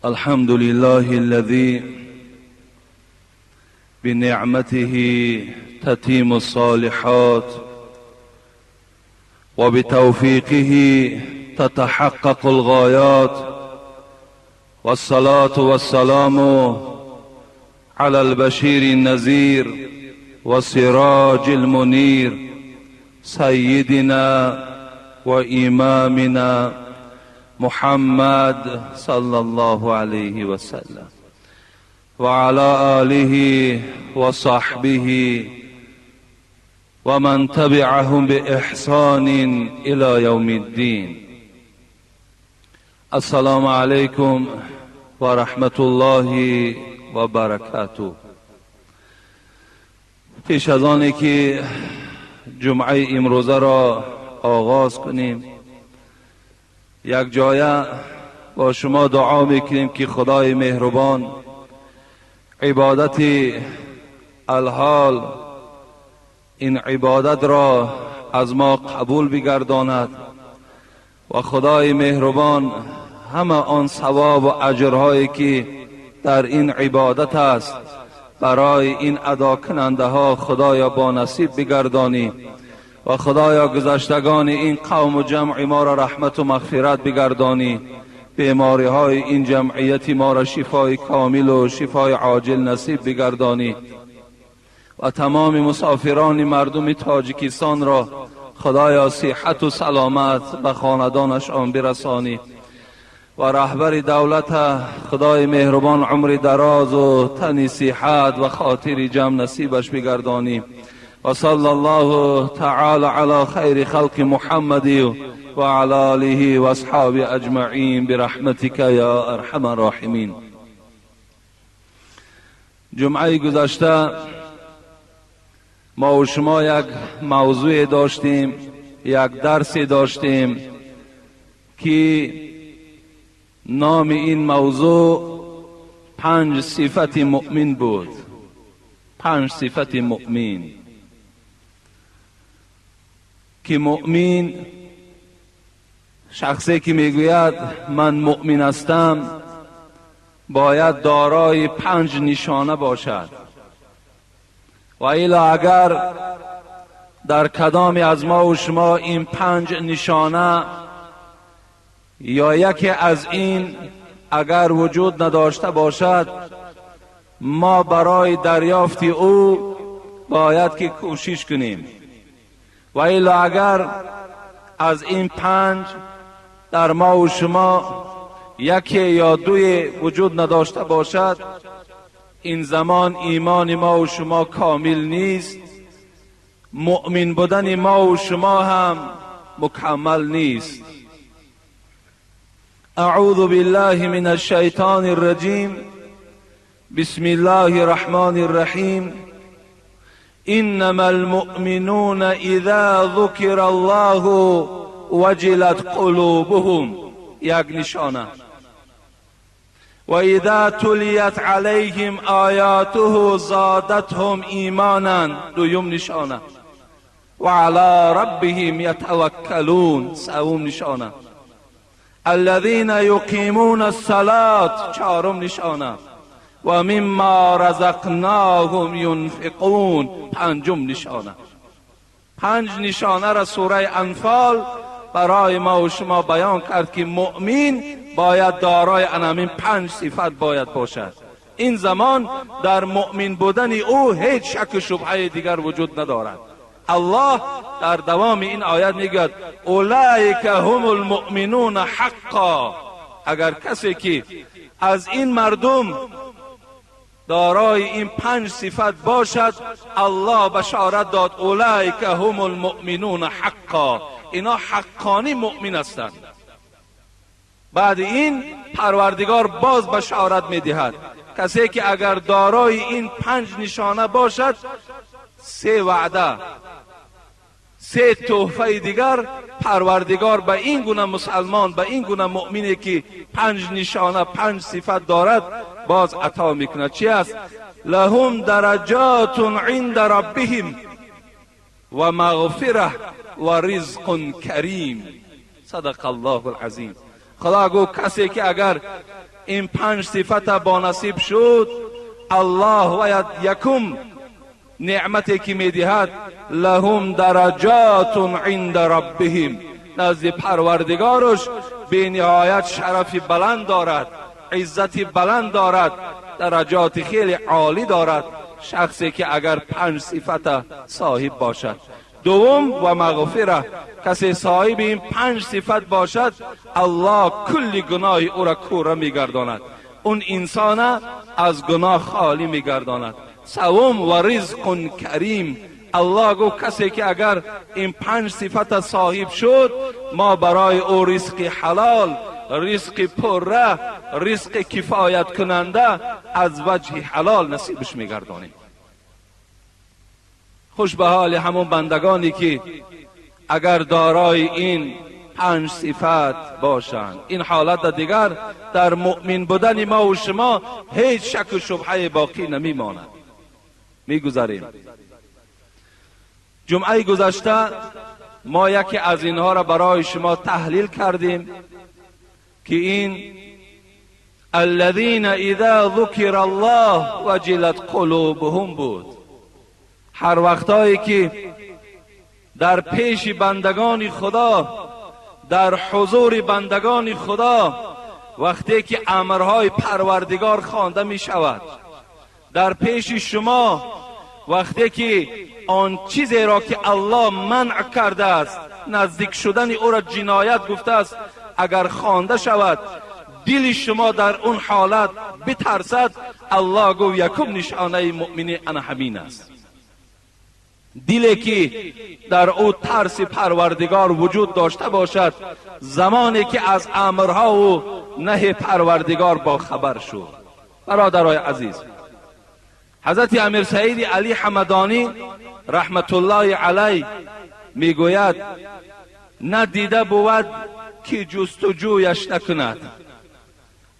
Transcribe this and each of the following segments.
الحمد لله الذي بنعمته تتيم الصالحات وبتوفيقه تتحقق الغايات، والصلاة والسلام على البشير النذير والسراج المنير، سيدنا وإمامنا محمد صلى الله عليه وسلم وعلى آله وصحبه ومن تبعهم بإحسان إلى يوم الدين. السلام عليكم ورحمة الله وبركاته. پیش از آنی که جمعه امروزه را آغاز کنیم، یک جایه با شما دعا میکنیم که خدای مهربان عبادت الحال این عبادت را از ما قبول بگرداند و خدای مهربان همه آن ثواب و اجرهایی که در این عبادت است برای این ادا کننده ها خدایا با نصیب بگردانی و خدایا گذشتگان این قوم و جمع ما را رحمت و مغفرت بگردانی، بیماری های این جمعیت ما را شفای کامل و شفای عاجل نصیب بگردانی و تمام مسافران مردم تاجیکستان را خدایا صحت و سلامت به خاندانشان برسانی و رهبر دولت خدای مهربان عمر دراز و تن صحت و خاطر جمع نصیبش بگردانی. و صلی الله تعالی علی خیر خلق محمد و علی آله و اصحاب اجمعین برحمتک یا ارحم الراحمین. جمعه گذشته ما و شما یک موضوع داشتیم، یک درسی داشتیم که نام این موضوع پنج صفت مؤمن بود. پنج صفت مؤمن که مؤمن شخصی که میگوید من مؤمن هستم باید دارای پنج نشانه باشد و الا اگر در کدامی از ما و شما این پنج نشانه یا یکی از این اگر وجود نداشته باشد، ما برای دریافت او باید که کوشش کنیم و الا اگر از این پنج در ما و شما یکی یا دوی وجود نداشته باشد، این زمان ایمان ما و شما کامل نیست، مؤمن بودن ما و شما هم مکمل نیست. اعوذ بالله من الشیطان الرجیم، بسم الله الرحمن الرحیم. انما المؤمنون اذا ذکر الله وجلت قلوبهم، یک نشانه. و اذا تلیت علیهم آیاته زادتهم ایمانا، دویم نشانه. و علی ربهم یتوکلون، سوم نشانه. الذين یقیمون الصلاة، چهارم نشانه. و مما رزقناهم ینفقون، پنجم نشانه. پنج نشانه را سوره انفال برای ما و شما بیان کرد که مؤمن باید دارای انامین پنج صفت باید باشد. این زمان در مؤمن بودن او هیچ شک و شبهه دیگر وجود ندارد. الله در دوام این آیت میگوید اولئک هم المؤمنون حقا. اگر کسی که از این مردم دارای این پنج صفت باشد، الله بشارت داد اولئک هم المؤمنون حقا، اینا حقانی مؤمن هستند. بعد این پروردگار باز بشارت میدهد کسی که اگر دارای این پنج نشانه باشد، سه وعده، سه تحفه دیگر پروردگار به این گونه مسلمان، به این گونه مؤمنی که پنج نشانه، پنج صفت دارد باز عطا میکند. چی است؟ لهم درجات عند ربهم و مغفره و رزق کریم. صدق الله العظیم. خدا گفت کسی که اگر این 5 صفت با نصیب شد، الله باید یکم نعمتی که میدهد، لهم درجات عند ربهم، نزد پروردگارش به نهایت شرف بلند دارد، عزت بلند دارد، درجات خیلی عالی دارد شخصی که اگر 5 صفت صاحب باشد. دوم و مغفره، کسی صاحب این 5 صفت باشد، الله کل گناه او را کوره میگرداند، اون انسان از گناه خالی میگرداند. سوم و رزق کریم، الله گفت کسی که اگر این 5 صفت صاحب شد، ما برای او رزق حلال، رزق پره، رزق کفایت کننده از وجه حلال نصیبش میگردانیم. خوش به حال همون بندگانی که اگر دارای این 5 صفت باشند. این حالت دیگر در مؤمن بودن ما و شما هیچ شک و شبهه باقی نمیماند. میگذاریم. جمعه گذشته ما یکی از اینها را برای شما تحلیل کردیم که این الذین اذا ذکر الله وجلت قلوبهم بود. هر وقتایی که در پیش بندگان خدا، در حضور بندگان خدا، وقتی که امرهای پروردگار خوانده می شود، در پیش شما وقتی که آن چیزی را که الله منع کرده است، نزدیک شدن او را جنایت گفته است، اگر خوانده شود دل شما در اون حالت بترسد، الله گفت یکم نشانه مؤمنی انا همین است. دلی که در او ترس پروردگار وجود داشته باشد، زمانی که از امرها و نهی پروردگار با خبر شد. برادرای عزیز، حضرت امیر سعید علی حمدانی رحمت الله علیه میگوید نه دیده بود که جستجویش نکند.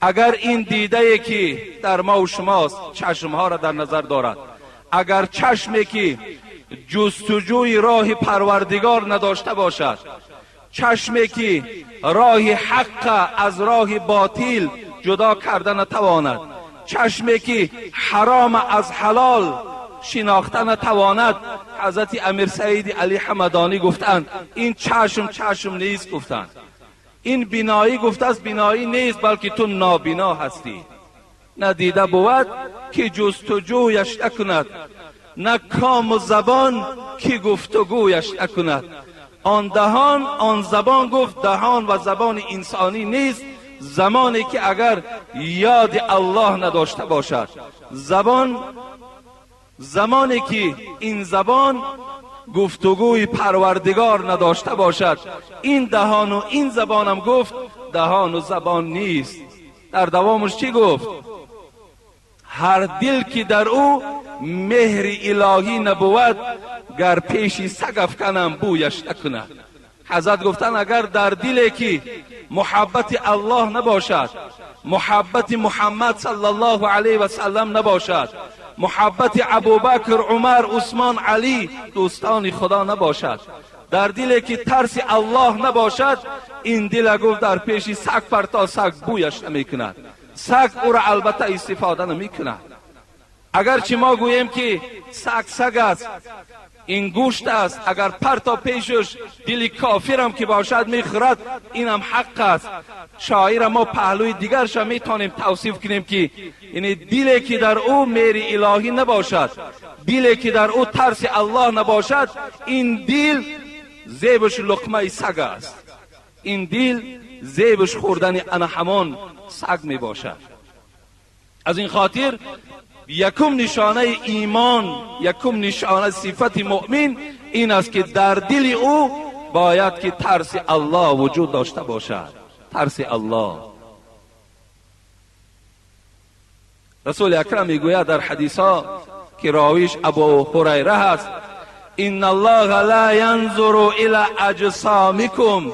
اگر این دیده که در ما و شماست، چشمها را در نظر دارد، اگر چشمی که جستجوی راه پروردگار نداشته باشد، چشمی که راه حق از راه باطل جدا کرده نتواند، چشمی که حرام از حلال شناخته نتواند، حضرت امیر سعید علی حمدانی گفتند این چشم چشم نیست. گفتند این بینایی گفته است بینایی نیست، بلکه تو نابینا هستی. ندیده بود که جستجویش نکند، نه کام و زبان که گفتگویش نکند. آن دهان آن زبان، گفت دهان و زبان انسانی نیست زمانی که اگر یاد الله نداشته باشد. زبان زمانی که این زبان گفتگوی پروردگار نداشته باشد، این دهان و این زبانم گفت دهان و زبان نیست. در دوامش چی گفت؟ هر دل که در او مهر الهی نبود، گر پیشی سگ افکنم بویش نکند. حضرت گفتن اگر در دلی که محبت الله نباشد، محبت محمد صلی الله علیه و سلم نباشد، محبت ابوبکر، عمر، عثمان، علی دوستان خدا نباشد، در دلی که ترس الله نباشد، این دل گفت در پیش سگ پرتا سگ بویش نمیکند، سگ او را البته استفاده نمیکند. اگرچه ما گوییم که سگ سگ است، این گوشت است، اگر پرتا پیشش دل کافرم که باشد میخورد، اینم حق است. شاعر ما پهلوی دیگرش میتونیم توصیف کنیم که یعنی دلی که در او مهر الهی نباشد، دلی که در او ترس الله نباشد، این دل زیبش لقمه سگ است، این دل زیبش خوردن انا همان سگ میباشد. از این خاطر یکم نشانه ایمان، یکم نشانه صفت مؤمن این است که در دل او باید که ترس الله وجود داشته باشد. ترس الله. رسول اکرم میگوید در حدیث ها که راویش ابو هریره هست، ان الله لا ینظر الی اجسامکم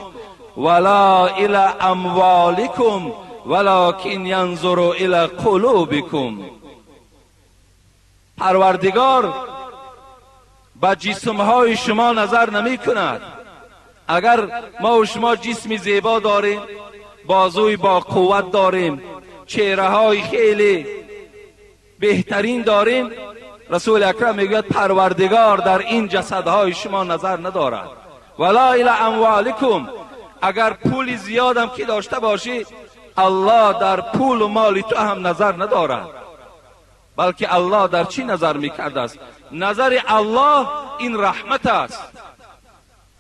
ولا الی اموالکم ولکن ینظر الی قلوبکم. پروردگار به جسمهای شما نظر نمی کند. اگر ما و شما جسم زیبا داریم، بازوی با قوت داریم، چهره های خیلی بهترین داریم. رسول اکرم میگوید پروردگار در این جسدهای شما نظر ندارد. ولا الی اموالکم، اگر پول زیادم که داشته باشی الله در پول و مال تو هم نظر ندارد، بلکه الله در چی نظر میکرده است؟ نظر الله این رحمت است.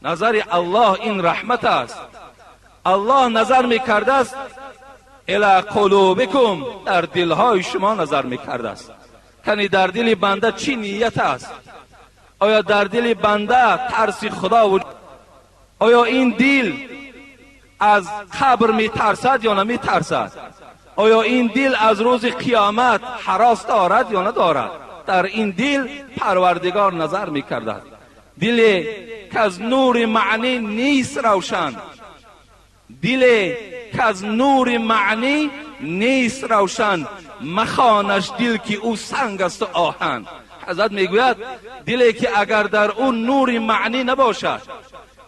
نظر الله این رحمت است. الله نظر میکرده است الی قلوبکم، در دلهای شما نظر میکرده است. یعنی در دل بنده چی نیت است؟ آیا در دل بنده ترس خدا وجود؟ آیا این دل از قبر میترسد یا نمیترسد؟ آیا این دل از روز قیامت هراس دارد یا ندارد؟ در این دل پروردگار نظر میکرده. دل که از نور معنی نیست روشن، دل که از نور معنی نیست روشن، مخانش دل که او سنگ است و آهن. حضرت میگوید دلی که اگر در او نور معنی نباشد،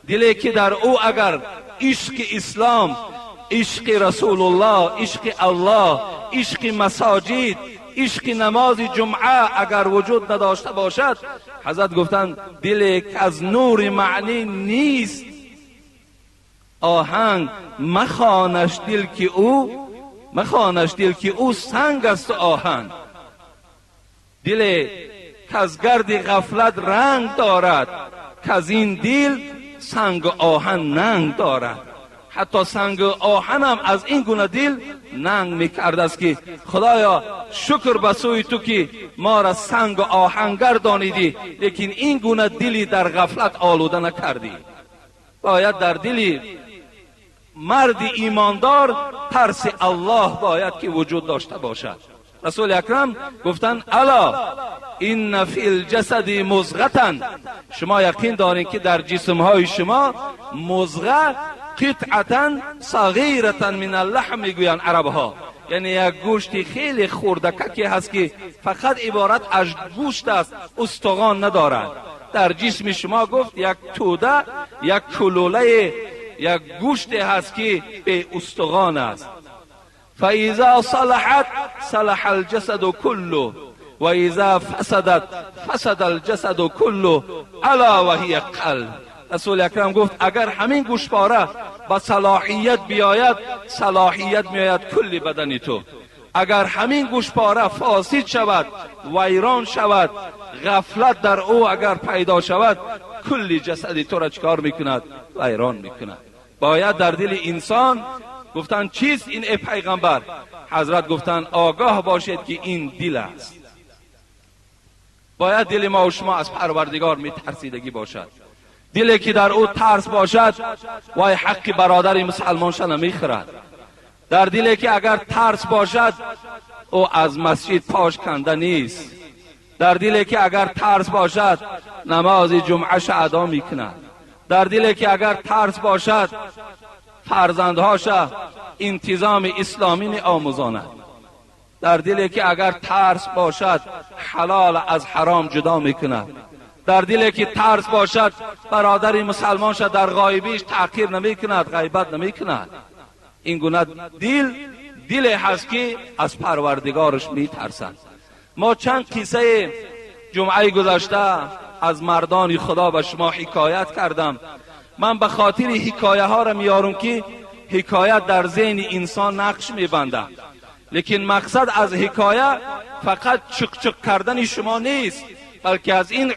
دلی که در او اگر عشق اسلام، عشق رسول الله، عشق الله، عشق مساجد، عشق نماز جمعه اگر وجود نداشته باشد، حضرت گفتند دلی که از نور معنی نیست آهنگ، مخانش دل که او، مخانش دل که او سنگ است و آهن. دل که از گرد غفلت رنگ دارد، که از این دل سنگ آهن ننگ دارد. حتی سنگ آهن هم از این گونه دل ننگ میکرده است که خدایا شکر به سوی تو که ما را سنگ آهن گردانیدی، لیکن این گونه دلی در غفلت آلوده نکردی. باید در دلی مرد ایماندار ترس الله باید که وجود داشته باشد. رسول اکرم گفتند الا ان فی الجسد مضغه، شما یقین دارین که در جسمهای شما مضغه قطعه صغیره من اللحم میگویند عربها، یعنی یک گوشت خیلی خردککی هست که فقط عبارت از گوشت است، استخوان ندارد. در جسم شما گفت یک توده، یک کلوله، یک گوشت هست که به استخوان است. فاذا صلحت صلح الجسد كله و اذا فسدت فسد الجسد كله الا وهي قلب. رسول اکرم گفت اگر همین گوشپاره با صلاحیت بیاید، صلاحیت میآید کل بدن تو. اگر همین گوشپاره فاسد شود، ویران شود، غفلت در او اگر پیدا شود، کل جسد تو را چکار میکند؟ ویران میکند. باید در دل انسان گفتن چیست این ای پیغمبر؟ حضرت گفتن آگاه باشید که این دل است. باید دل ما و شما از پروردگار میترسیدگی باشد. دلی که در او ترس باشد وای حق برادر مسلمانش نمیخورد. در دلی که اگر ترس باشد او از مسجد پاش کنده نیست. در دلی که اگر ترس باشد نماز جمعهش ادا میکند. در دلی که اگر ترس باشد فرزندهاش انتظام اسلامی می آموزاند. در دلی که اگر ترس باشد حلال از حرام جدا میکند. در دلی که ترس باشد برادر مسلمانش در غایبیش تحقیر نمیکند، غیبت نمیکند. این گونه دل دل هست که از پروردگارش میترسد. ما چند قصه جمعه گذشته از مردان خدا به شما حکایت کردم. من به خاطر حکایه ها را میارم که حکایت در ذهن انسان نقش میبنده، لیکن مقصد از حکایه فقط چق چق کردن شما نیست، بلکه از این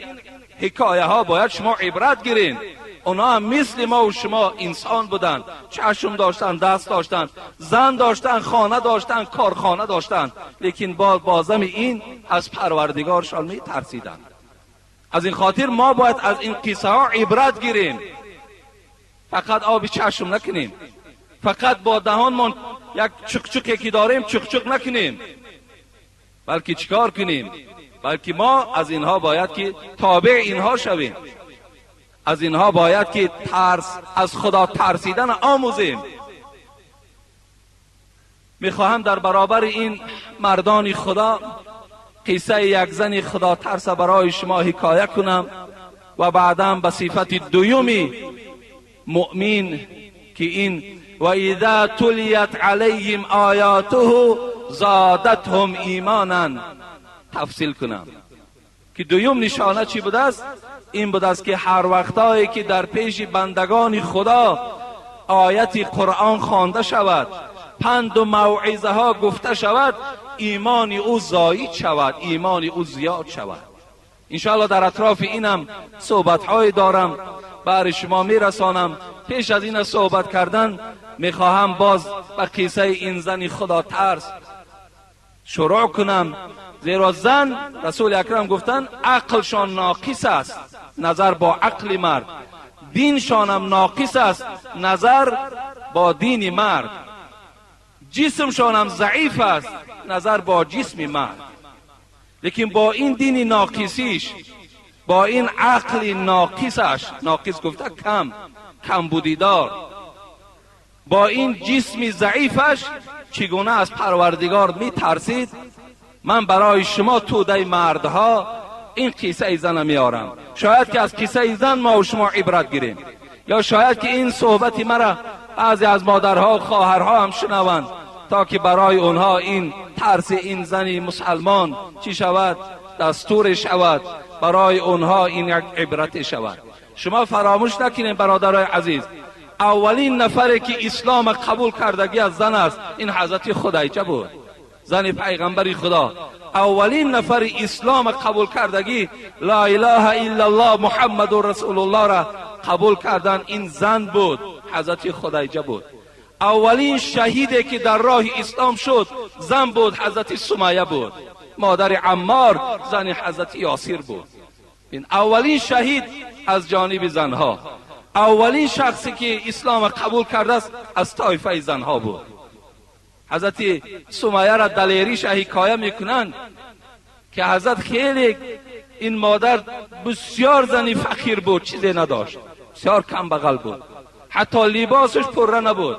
حکایه ها باید شما عبرت گیرین. اونا هم مثل ما و شما انسان بودن، چشم داشتن، دست داشتن، زن داشتن، خانه داشتن، کارخانه داشتن، لیکن بازم این از پروردگارشان می ترسیدن. از این خاطر ما باید از این قصه ها عبرت گیریم، فقط آب چشم نکنیم، فقط با دهانمان یک چق چقی که داریم چق چق نکنیم، بلکه چیکار کنیم؟ بلکه ما از اینها باید که تابع اینها شویم. از اینها باید که ترس از خدا ترسیدن آموزیم. میخواهم در برابر این مردان خدا قصه یک زن خدا ترس برای شما حکایه کنم و بعدا به صفت دویمی مؤمن که این و اذا تلیت علیهم آیاته زادتهم ایمانا تفصیل کنم که دویم نشانه چی بوده است؟ این بوده است که هر وقتایی که در پیش بندگان خدا آیت قرآن خوانده شود، پند و موعظه ها گفته شود، ایمان او زاید شود، ایمان او زیاد شود. انشاءالله در اطراف اینم صحبت های دارم برای شما میرسانم. پیش از این صحبت کردن میخواهم باز به قصه این زن خدا ترس شروع کنم. زیرا زن، رسول اکرم گفتن عقلشان ناقص است نظر با عقل مرد، دینشان هم ناقص است نظر با دین مرد، جسمشان هم ضعیف است نظر با جسم مرد. لیکن با این دین ناقصیش، با این عقل ناقصش، ناقص گفته کم، کمبودیدار، با این جسم ضعیفش چگونه از پروردگار میترسید؟ من برای شما توده مردها این قصه زن میارم. شاید که از قصه زن ما و شما عبرت گیریم، یا شاید که این صحبت مرا بعضی از مادرها و خواهرها هم شنوند تا که برای اونها این ترس این زن مسلمان چی شود؟ دستور شود، برای اونها این یک عبرت شود. شما فراموش نکنید برادرای عزیز، اولین نفری که اسلام قبول کردگی از زن است این حضرت خدیجه بود، زن پیغمبر خدا. اولین نفر اسلام قبول کردگی، لا اله الا الله محمد رسول الله را قبول کردن این زن بود، حضرت خدیجه بود. اولین شهیدی که در راه اسلام شد زن بود، حضرت سمیه بود، مادر عمار، زن حضرت یاسر بود. این اولین شهید از جانب زنها، اولین شخصی که اسلام قبول کرده است از طایفه زنها بود. حضرت سمیه را دلیریش حکایه میکنند که حضرت خیلی، این مادر بسیار زنی فقیر بود، چیزی نداشت، بسیار کم بغل بود، حتی لباسش پره نبود.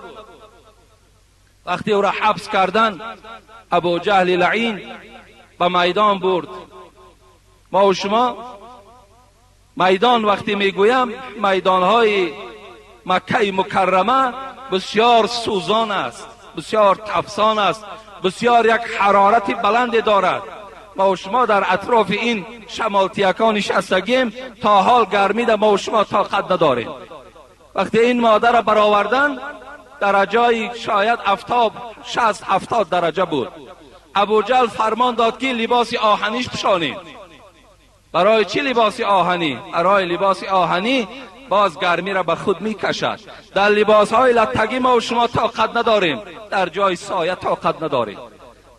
وقتی او را حبس کردن، ابو جهل لعین به میدان برد. ما و شما میدان وقتی میگویم، میدانهای مکه مکرمه بسیار سوزان است، بسیار تفسان است، بسیار یک حرارت بلند دارد. ما و شما در اطراف این شمالتیکان نشستگیم، تا حال گرمی در ما و شما طاقت نداریم. وقتی این مادر را برآوردن، درجه شاید افتاب 60-70 درجه بود. ابو جهل فرمان داد که لباس آهنیش پوشانید. برای چی لباس آهنی؟ برای لباس آهنی باز گرمی را به خود میکشد. در لباس های لتگی ما و شما طاقت نداریم، در جای سایه طاقت نداریم.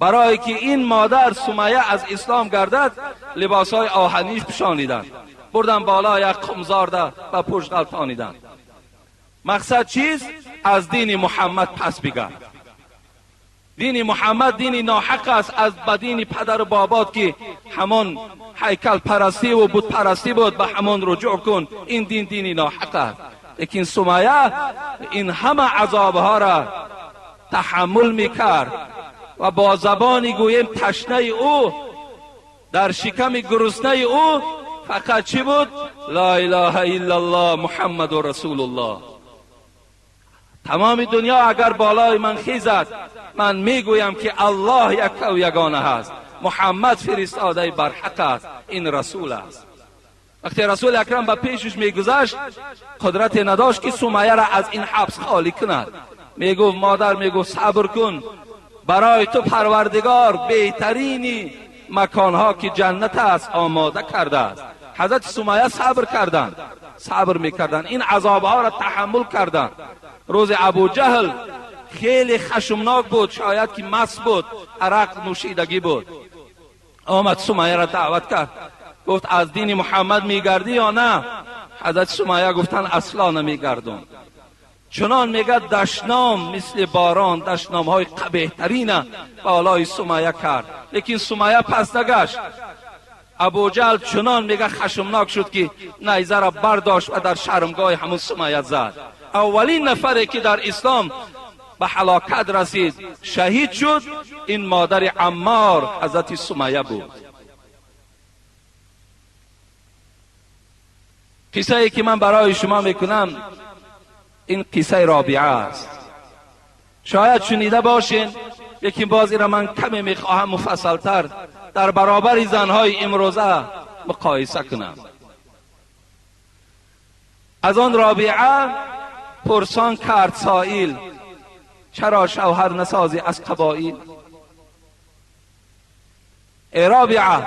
برای که این مادر سمیه از اسلام گردد، لباس های آهنیش پوشانیدند، بردن بالا یک قمزار ده و پشت غلطانیدند. مقصد چیست؟ از دین محمد پس بگرد. دین محمد دین ناحق است، از بدین پدر و بابات که همان هیکل پرستی و بت پرستی بود، به همان رجوع کن. این دین دین ناحق است. لیکن سمیه این همه عذابها را تحمل میکرد و با زبانی گوییم تشنه او، در شکم گرسنه او فقط چی بود؟ لا اله الا الله محمد رسول الله. تمام دنیا اگر بالای من خیزد، من میگویم که الله یک و یگانه هست، محمد فرستاده برحق است، این رسول است. وقتی رسول اکرم به پیشش میگذشت، قدرت نداشت که سمیه را از این حبس خالی کند. میگفت مادر، میگفت صبر کن، برای تو پروردگار بهترین مکانها که جنت است آماده کرده است. حضرت سمیه صبر کردند، صبر میکردند، این عذابها را تحمل کردند. روز ابو جهل خیلی خشمناک بود، شاید که مست بود، عرق نوشیدگی بود. آمد سمیه را دعوت کرد، گفت از دین محمد میگردی یا نه؟ حضرت سمیه گفتن اصلا نمیگردم. چنان میگه دشنام مثل باران، دشنام های قبیح‌ترین بالای سمیه کرد، لیکن سمیه پس نگشت. ابو جهل چنان میگه خشمناک شد که نیزه را برداشت و در شرمگاه همون سمیه زد. اولین نفری که در اسلام به هلاکت رسید، شهید شد، این مادر عمار حضرت سمیه بود. قصه ای که من برای شما میکنم این قصه رابعه است. شاید شنیده باشین، لیکن باز را من کمی میخواهم مفصلتر در برابر زنهای امروزه مقایسه کنم. از آن رابعه پرسان کرد سائل، چرا شوهر نسازی از قبائل؟ ای رابعه،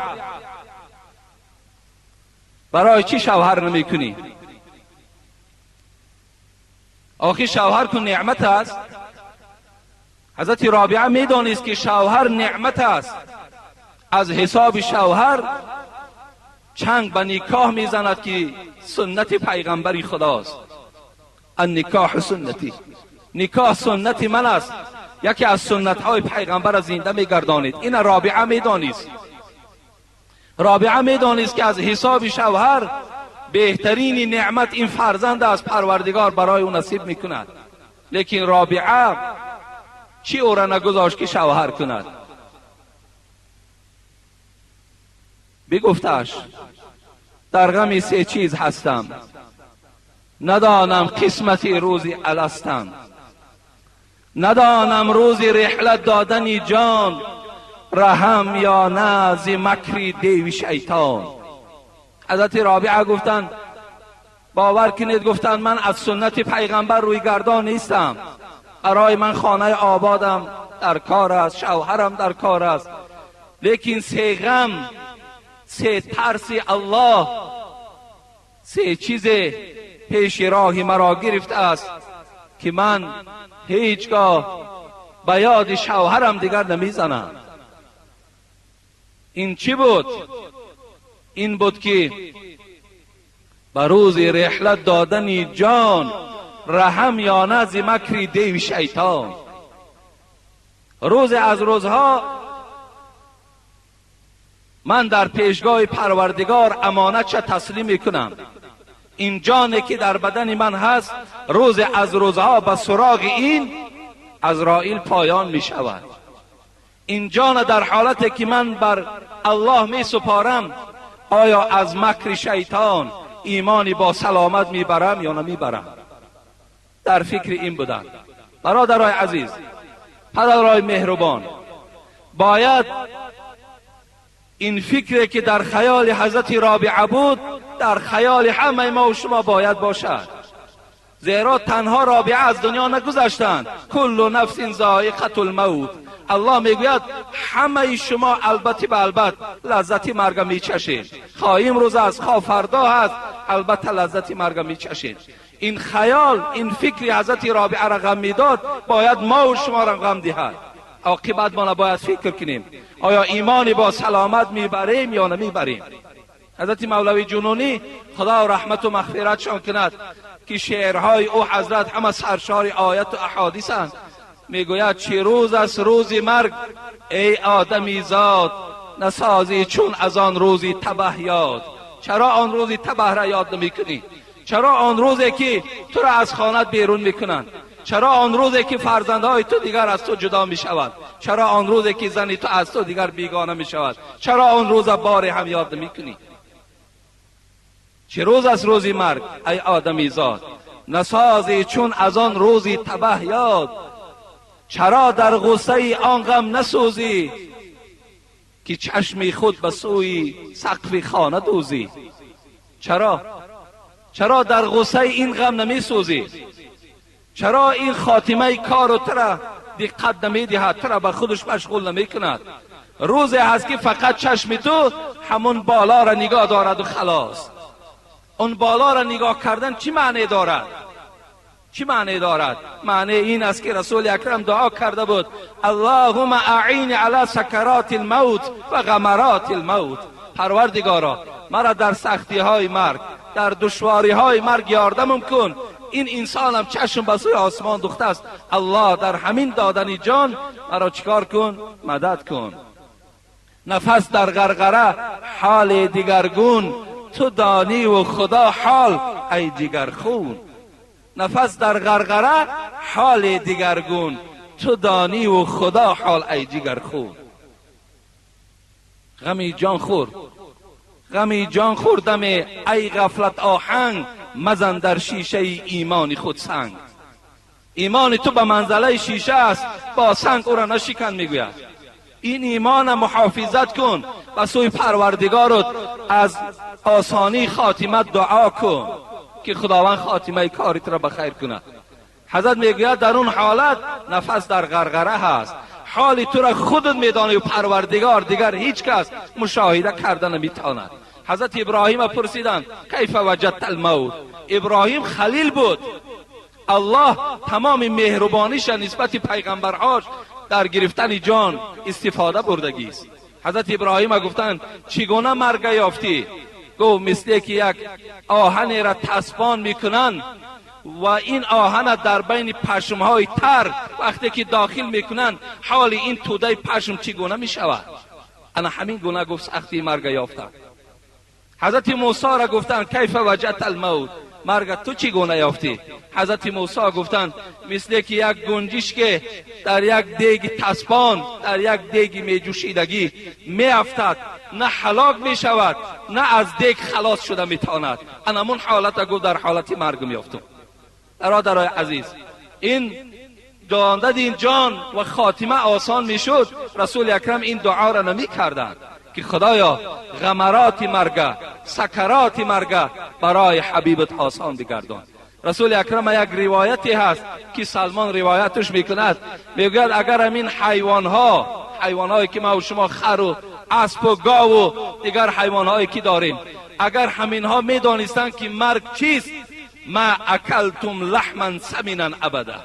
برای چی شوهر نمی کنی؟ آخی شوهر کن نعمت است. حضرت رابعه میدانست که شوهر نعمت است. از حساب شوهر چنگ به نکاح میزند که سنت پیغمبری خداست. النکاح سنتی، نکاح سنت من است. یکی از سنت های پیغمبر زنده میگردانید. این رابعه میدانست. رابعه میدانست که از حساب شوهر بهترین نعمت این فرزند از پروردگار برای او نصیب میکند. لیکن رابعه چی او را نگذاشت که شوهر کند؟ بگفتش در غم سه چیز هستم، ندانم قسمتی روزی الستم، ندانم روزی رحلت دادنی جان، رحم یا نه ز مکری دیو شیطان. حضرت رابعه گفتند باور کنید، گفتند من از سنت پیغمبر روی گردان نیستم. برای من خانه آبادم در کار است، شوهرم در کار است، لیکن سه غم، سه ترس الله، سه چیز پیش راه مرا گرفته است که من هیچگاه به یاد شوهرم دیگر نمیزنم. این چی بود؟ این بود که به روز رحلت دادن جان، رحم یا نه ز مکر دیو شیطان. روز از روزها من در پیشگاه پروردگار امانت چه تسلیم میکنم. این جانی که در بدن من هست روز از روزها به سراغ این عزرائیل پایان می شود. این جان در حالتی که من بر الله می سپارم، آیا از مکر شیطان ایمانی با سلامت میبرم یا نمیبرم؟ در فکر این بودن. برادرای عزیز، پدرای مهربان، باید این فکری که در خیال حضرت رابعه بود در خیال همه ما و شما باید باشد. زیرا تنها رابعه از دنیا نگذشتند. کل نفس ذائقة الموت. الله میگوید همه شما البته به البته لذت مرگ میچشید. خواه امروز است، خواه فردا هست، البته لذت مرگ میچشید. این خیال، این فکر حضرت رابعه را غم میداد، باید ما و شما را غم دهد. عاقبت ما باید فکر کنیم آیا ایمانی با سلامت میبریم یا نمیبریم. حضرت مولوی جنونی خدا رحمت و مغفرتشان کند که شعرهای او حضرت همه سرشار آیت و احادیث اند. میگوید چه روز است روز مرگ ای آدمی زاد، نسازی چون از آن روزی تبه یاد. چرا آن روزی تبه را یاد نمیکنی؟ چرا آن روزی که تو را از خانه بیرون میکنند؟ چرا آن روزی که فرزندهای تو دیگر از تو جدا می شود؟ چرا آن روزی که زنی تو از تو دیگر بیگانه می شود؟ چرا آن روز بار هم یاد نمی کنی؟ چه روز از روزی مرگ ای آدمی زاد، نسازی چون از آن روزی تبه یاد. چرا در غصه آن غم نسوزی که چشمی خود به سوی سقف خانه دوزی؟ چرا در غصه این غم نمی سوزی؟ چرا این خاتمه کار ترا دقت نمی دهد، ترا به خودش مشغول نمی کند؟ روزی هست که فقط چشم تو همون بالا را نگاه دارد و خلاص. اون بالا را نگاه کردن چی معنی دارد؟ چی معنی دارد؟ معنی این است که رسول اکرم دعا کرده بود اللهم اعین علی سکرات الموت و غمرات الموت. پروردگارا مرا در سختی های مرگ، در دشواری های مرگ یاردمم کن. این انسانم چشم به سوی آسمان دوخته است. الله در همین دادن جان مرا چیکار کن؟ مدد کن. نفس در غرغره حال دیگرگون، تو دانی و خدا حال ای جگرخون. نفس در غرغره حال دیگرگون، تو دانی و خدا حال ای جگرخون. غمی جان خور، غمی جان خوردم ای غفلت آهنگ، مزن در شیشه ایمان خود سنگ. ایمان تو به منزله شیشه است، با سنگ او را نشکن. میگوید این ایمان محافظت کن و سوی پروردگارت از آسانی خاتمه دعا کن که خداوند خاتمه کاریت را بخیر کند. حضرت میگوید در اون حالت نفس در غرغره هست، حال تو را خودت میدانی و پروردگار، دیگر هیچ کس مشاهده کرده نمیتواند. حضرت ابراهیم پرسیدند کیف وجدت الموت؟ ابراهیم خلیل بود، الله تمام مهربانیش نسبت پیغمبرهاش در گرفتن جان استفاده بردگی است. حضرت ابراهیم گفتند چگونه مرگ یافتی؟ گفت مثل که یک آهن را تسبان میکنند و این آهن در بین پشمهای تر وقتی که داخل میکنند حال این توده پشم چگونه میشود؟ انا همین گونه گفت سختی مرگ یافتم. حضرت موسی را گفتند کیف وجدت الموت؟ مرگ تو چگونه یافتی؟ حضرت موسی گفتند مثل که یک گنجشک که در یک دیگ تسبان، در یک دیگ میجوشیدگی میافتد، نه هلاک میشود نه از دیگ خلاص شده میتواند. انمون حالت گفت در حالت مرگ میافتم. برادرای عزیز، این داندن این جان و خاتمه آسان میشد، رسول اکرم این دعا را نمی کردند که خدایا غمرات مرگ، سکرات مرگ برای حبیبت آسان بگردان. رسول اکرم یک روایتی هست که سلمان روایتش میکند، میگوید اگر همین حیوانها، حیوانهایی که ما و شما خر و اسب و گاو و دیگر حیوانهایی که داریم، اگر همینها میدانستند که مرگ چیست، ما اکلتم لحما سمینا ابدا.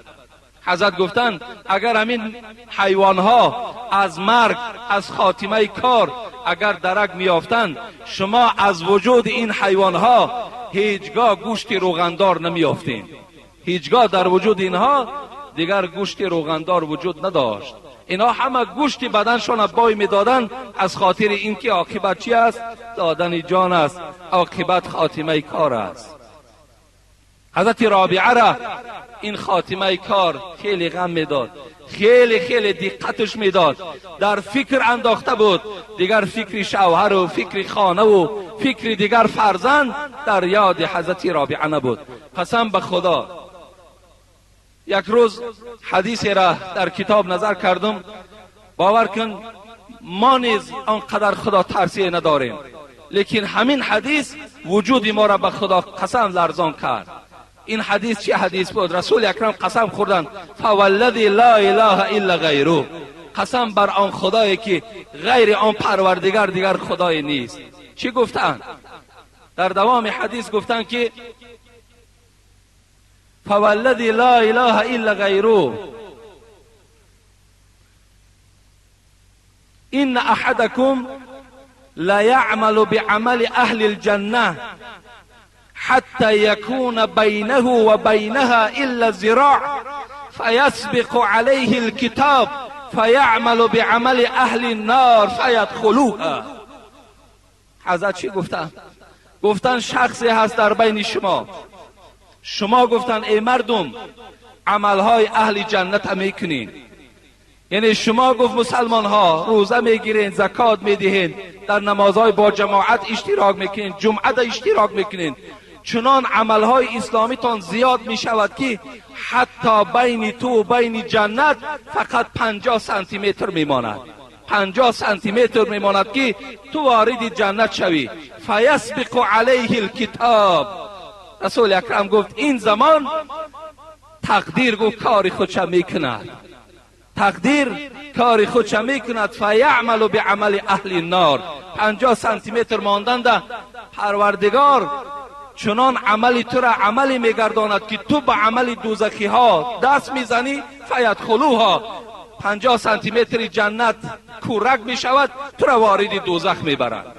حضرت گفتند اگر همین حیوانها از مرگ، از خاتمه کار اگر درک میافتند، شما از وجود این حیوانها هیچگاه گوشت روغندار نمیافتین. هیچگاه در وجود اینها دیگر گوشت روغندار وجود نداشت. اینها همه گوشت بدنشان بای میدادند از خاطر اینکه عاقبت چی است؟ دادن جان است، عاقبت خاتمه کار است. حضرت رابعه را این خاتمه کار خیلی غم میداد، خیلی خیلی دقتش میداد، در فکر انداخته بود. دیگر فکر شوهر و فکر خانه و فکر دیگر فرزند در یاد حضرت رابعه نبود. قسم به خدا، یک روز حدیثی را در کتاب نظر کردم، باور کن ما نیز آنقدر خدا ترسی نداریم، لیکن همین حدیث وجود ما را به خدا قسم لرزان کرد. این حدیث چه حدیث بود؟ رسول اکرم قسم خوردند فوالذی لا اله الا غیره، قسم بر آن خدایی که غیر آن پروردگار دیگر خدای نیست. چی گفتند؟ در دوام حدیث گفتند که فوالذی لا اله الا غیره ان احدکم لا يعمل بعمل اهل الجنه حتى يكون بينه وبينها إلا ذراع فيسبق عليه الكتاب فيعمل بعمل أهل النار فيدخلوها. حضرت چی گفتن؟ گفتن شخصی هست در بین شما، شما گفتن ای مردم عملهای اهل جنت میکنین، یعنی شما گفت مسلمان ها روزه میگیرین، زکات میدهین، در نمازهای با جماعت اشتراک میکنین، جمعه اشتراک میکنین، چنان عملهای اسلامیتان زیاد میشود که حتی بین تو و بین جنت فقط 50 سانتی متر میماند، 50 سانتی متر میماند که تو وارد جنت شوی. فیسبق علیه الکتاب. رسول اکرم گفت این زمان تقدیر گفت کار خودش میکند، تقدیر کار خودش میکند. فیعمل بعمل اهل النار. 50 سانتی متر ماندن پروردگار چنان عملی تو را عملی میگرداند که تو به عمل دوزخی ها دست میزنی، فیدخلوها. 50 سانتی متر جنت کورک میشود، تو را وارد دوزخ میبرند.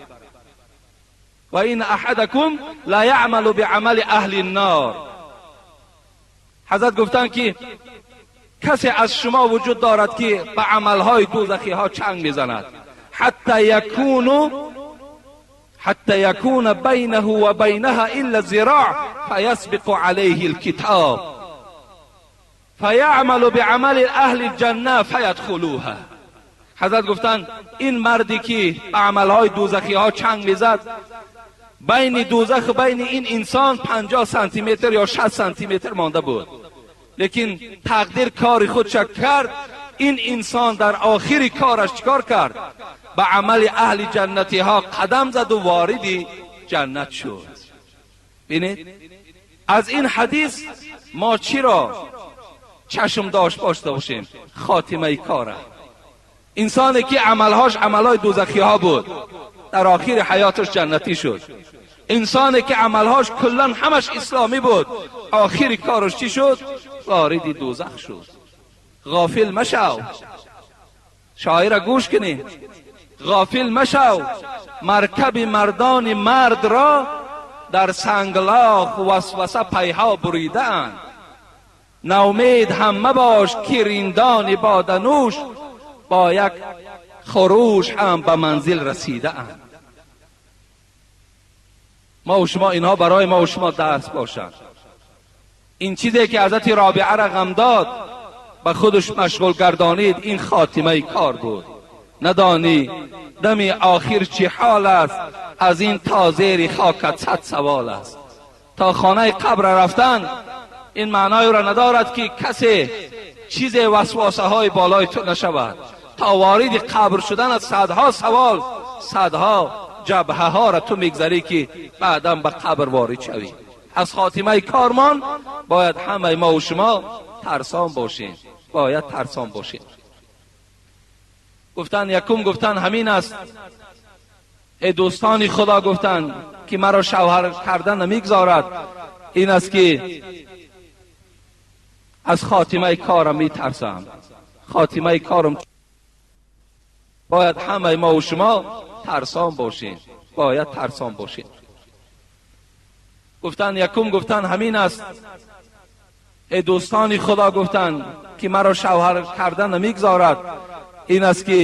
و این احدکم لا یعمل بعمل اهل النار. حضرت گفتند که کسی از شما وجود دارد که به عملهای دوزخی ها چنگ میزند، حتی یکون بینه و بینها الا ذراع فیسبق علیه الکتاب فیعمل بعمل اهل الجنه فیدخلوها. حضرت گفتند این مردی که به عملهای دوزخی ها چنگ میزد، بین دوزخ و بین این انسان 50 سانتی متر یا 60 سانتی متر مانده بود. Лекин тақдир кори худша кард. Ин инсон дар охири кораш чикор кард? Ба амали аҳли ҷаннатиҳо қадам заду вориди ҷаннат шуд. Бинед, аз ин ҳадис мо чиро чашм дошт бошта бошем? Хотимаи кора. Инсоне ки амалҳош амалҳои дӯзахиҳо буд, дар охири ҳаёташ ҷаннатӣ шуд. Инсоне ки амалҳош куллан ҳамаш исломӣ буд, охири кораш чӣ шуд? Вориди дӯзах шуд. Ғофил машав. Шоира гӯш кунӣ. Ғофил машав, маркаби мардони мард ро дар санглох васваса пайҳо буридаанд. Наумед ҳам мабош, ки риндони боданӯш бо як хуруш ҳам ба манзил расидаанд. Ма ва шумо, инҳо барои ма ва шумо дарс бошанд. Ин чизе ки ҳазрати Робиаро ғам дод, ба худаш машғул гардонид, ин хотимаи кор буд. Надонӣ дами охир чӣ ҳол аст, аз ин то зери хокат 100 савол аст. То хонаи қабр рафтан ин маъноеро надорад ки касе чизе васвасаҳои болои ту нашавад. То вориди қабр шудан аз садҳо савол, садҳо ҷабҳаҳоро ту мегзарӣ ки баъдан ба қабр ворид шавӣ. Аз хотимаи кормон бояд ҳамаи мо ва шумо тарсон бошем, бояд тарсон бошем. Гуфтан якум, гуфтан ҳамин аст. Эй дӯстони Худо, гуфтан ки маро шавҳар кардан намегзорад, ин аст ки аз хотимаи корам метарсам. Хотимаи корам бояд ҳамаи мо ва шумо тарсон бошем, бояд тарсон бошем. Гуфтан якум, гуфтан ҳамин аст. Эй дӯстони Худо, гуфтан ки маро шавҳар кардан намегзорад, ин аст ки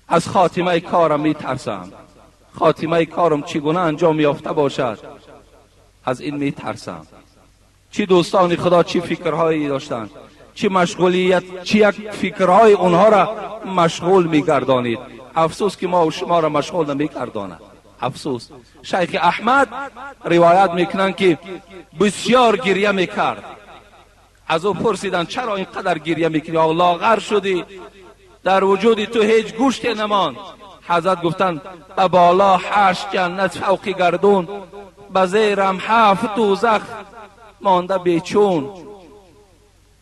аз хотимаи корам метарсам. Хотимаи корам чӣ гуна анҷом ёфта бошад, аз ин метарсам. Чӣ дӯстони Худо чӣ фикрҳое доштанд, чӣ машғулият, чӣ як фикрҳои онҳоро машғул мегардонид. Афсӯс ки мо шуморо машғул намегардонад. Афсӯс. Шайх Аҳмад ривоят мекунанд ки бисёр гиря мекард. Аз ӯ пурсиданд чаро инқадар гиря мекунӣ, лоғар шудӣ, дар вуҷуди ту ҳеҷ гӯште намонд. Ҳазрат гуфтанд ба боло 8 ҷаннат фавқи гардун, ба зерам 7 дӯзах монда бечун.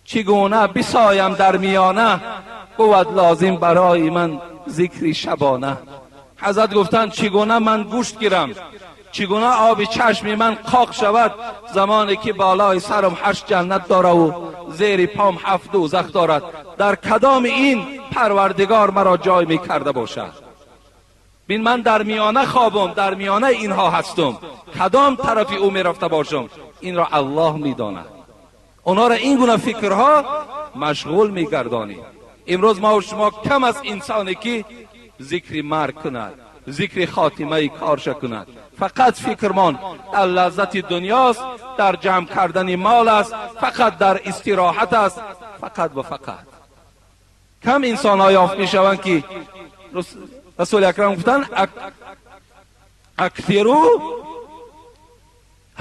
Чӣ гуна бисоям дар миёна, бувад лозим барои ман зикри шабона. Ҳазрат гуфтанд чӣ гуна ман гӯшт гирам, чӣ гуна оби чашми ман қоқ шавад замоне ки болои сарам 8 ҷаннат дора ва зери пом 7 дӯзах дорад. Дар кадоми ин парвардигор маро ҷой мекарда бошад? Бин, ман дар миёна хобам, дар миёнаи инҳо ҳастам, кадом тарафи ӯ мерафта бошам, инро Аллоҳ медонад. Онҳоро ин гуна фикрҳо машғул мегардонид. Имрӯз ма ва шумо кам аз инсоне ки зикри марг кунад, зикри хотимаи корша кунад. Фақат фикрмон дар лаззати дунёст, дар ҷамъ кардани мол аст, фақат дар истироҳат аст, фақат ва фақат. Кам инсонҳо ёфт мешаванд ки Расули Акрам гуфтанд аксиру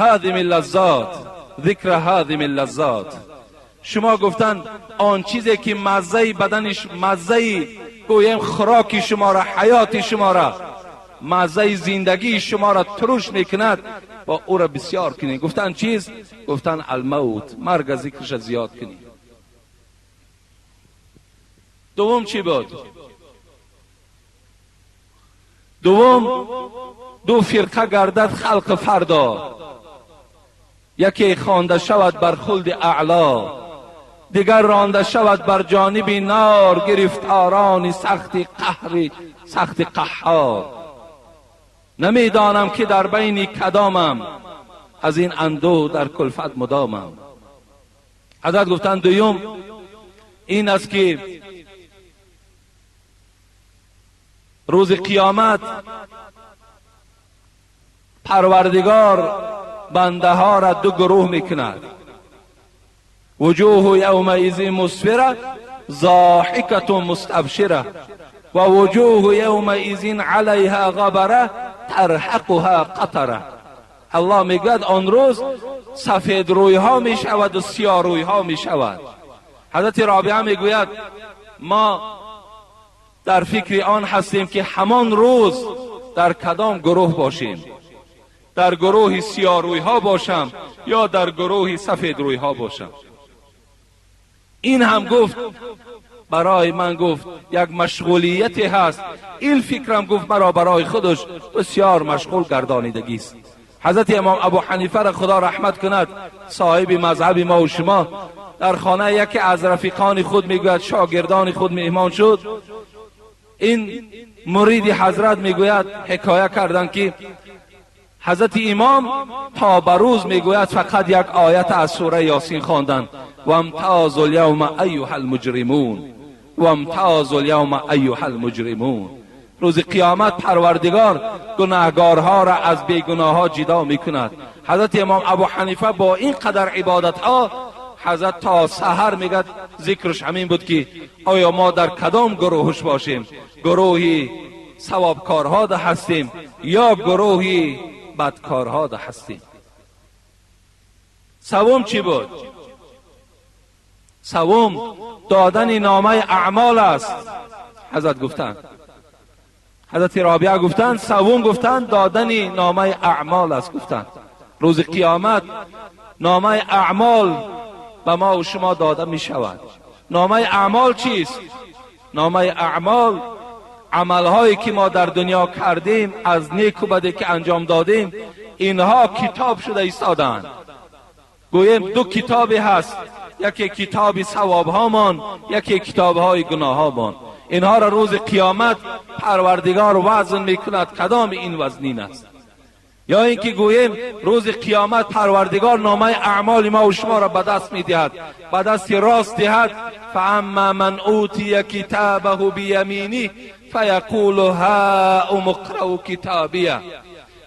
ҳадими лаззот, зикра ҳадими лаззот. Шумо гуфтанд он чизе ки маззаи баданиш, маззаи гӯем хӯроки шуморо, ҳаёти шуморо, маззаи зиндагии шуморо туруш мекунад, бо ӯро бисёр кунед. Гуфтанд чиз? Гуфтанд алмавт, марг зикрша зиёд кунед. Дуввум чӣ буд? Дуввум, ду фирқа гардад халқ фардо, яке хонда шавад бар хулди аъло, дигар ронда шавад бар ҷониби нор, гирифторони сахти қаҳри сахти қаҳҳор. Намедонам ки дар байни кадомам, аз ин андӯҳ дар кулфат мудомам. Ҳазрат гуфтанд дуюм ин аст ки рӯзи қиёмат парвардигор бандаҳоро ду гурӯҳ мекунад. وجوه يومئذ مسفرة ضاحكة مستبشرة ووجوه يومئذ عليها غبرة ترهقها قطرة. الله میگوید آن روز سفید روی ها می شود و سیاه روی ها می شود. حضرت رابعه میگوید ما در فکر آن هستیم که همان روز در کدام گروه باشیم، در گروه سیاه روی ها باشم یا در گروه سفید روی ها باشم. این هم گفت برای من، گفت یک مشغولیتی هست، این فکرم گفت مرا برای خودش بسیار مشغول گردانیدگی است. حضرت امام ابو حنیفه را خدا رحمت کند، صاحب مذهب ما و شما، در خانه یکی از رفیقان خود میگوید شاگردان خود مهمان شد. این مرید حضرت میگوید حکایه کردن که حضرت امام تا به روز میگوید فقط یک آیت از سوره یاسین خواندند: و امتازوا الیوم ایها المجرمون، و امتازوا الیوم ایها المجرمون. روز قیامت پروردگار گناهگارها را از بیگناهها جدا میکند. حضرت امام ابو حنیفه با این قدر عبادت ها، حضرت تا سحر میگد ذکرش همین بود که آیا ما در کدام گروهش باشیم، گروهی ثوابکارها ده هستیم یا گروهی بدکارها ده هستیم. سوم چی بود؟ سوم دادن نامه اعمال است. حضرت گفتند، حضرت رابعه گفتند، سوم گفتند دادن نامه اعمال است. گفتند روز قیامت نامه اعمال به ما و شما داده می شود. نامه اعمال چیست؟ نامه اعمال عملهایی که ما در دنیا کردیم، از نیک و بدی که انجام دادیم، اینها کتاب شده ایستادند. گوییم دو کتابی هست، یکی کتاب ثواب هامان، یکی کتاب های گناه هامان. اینها را روز قیامت پروردگار وزن میکند، کدام این وزنین است. یا اینکه گوییم روز قیامت پروردگار نامه اعمال ما و شما را به دست میدهد، به دست راست دهد. فاما من اوتی کتابه بیمینه فیقول هاؤم اقرءوا کتابیه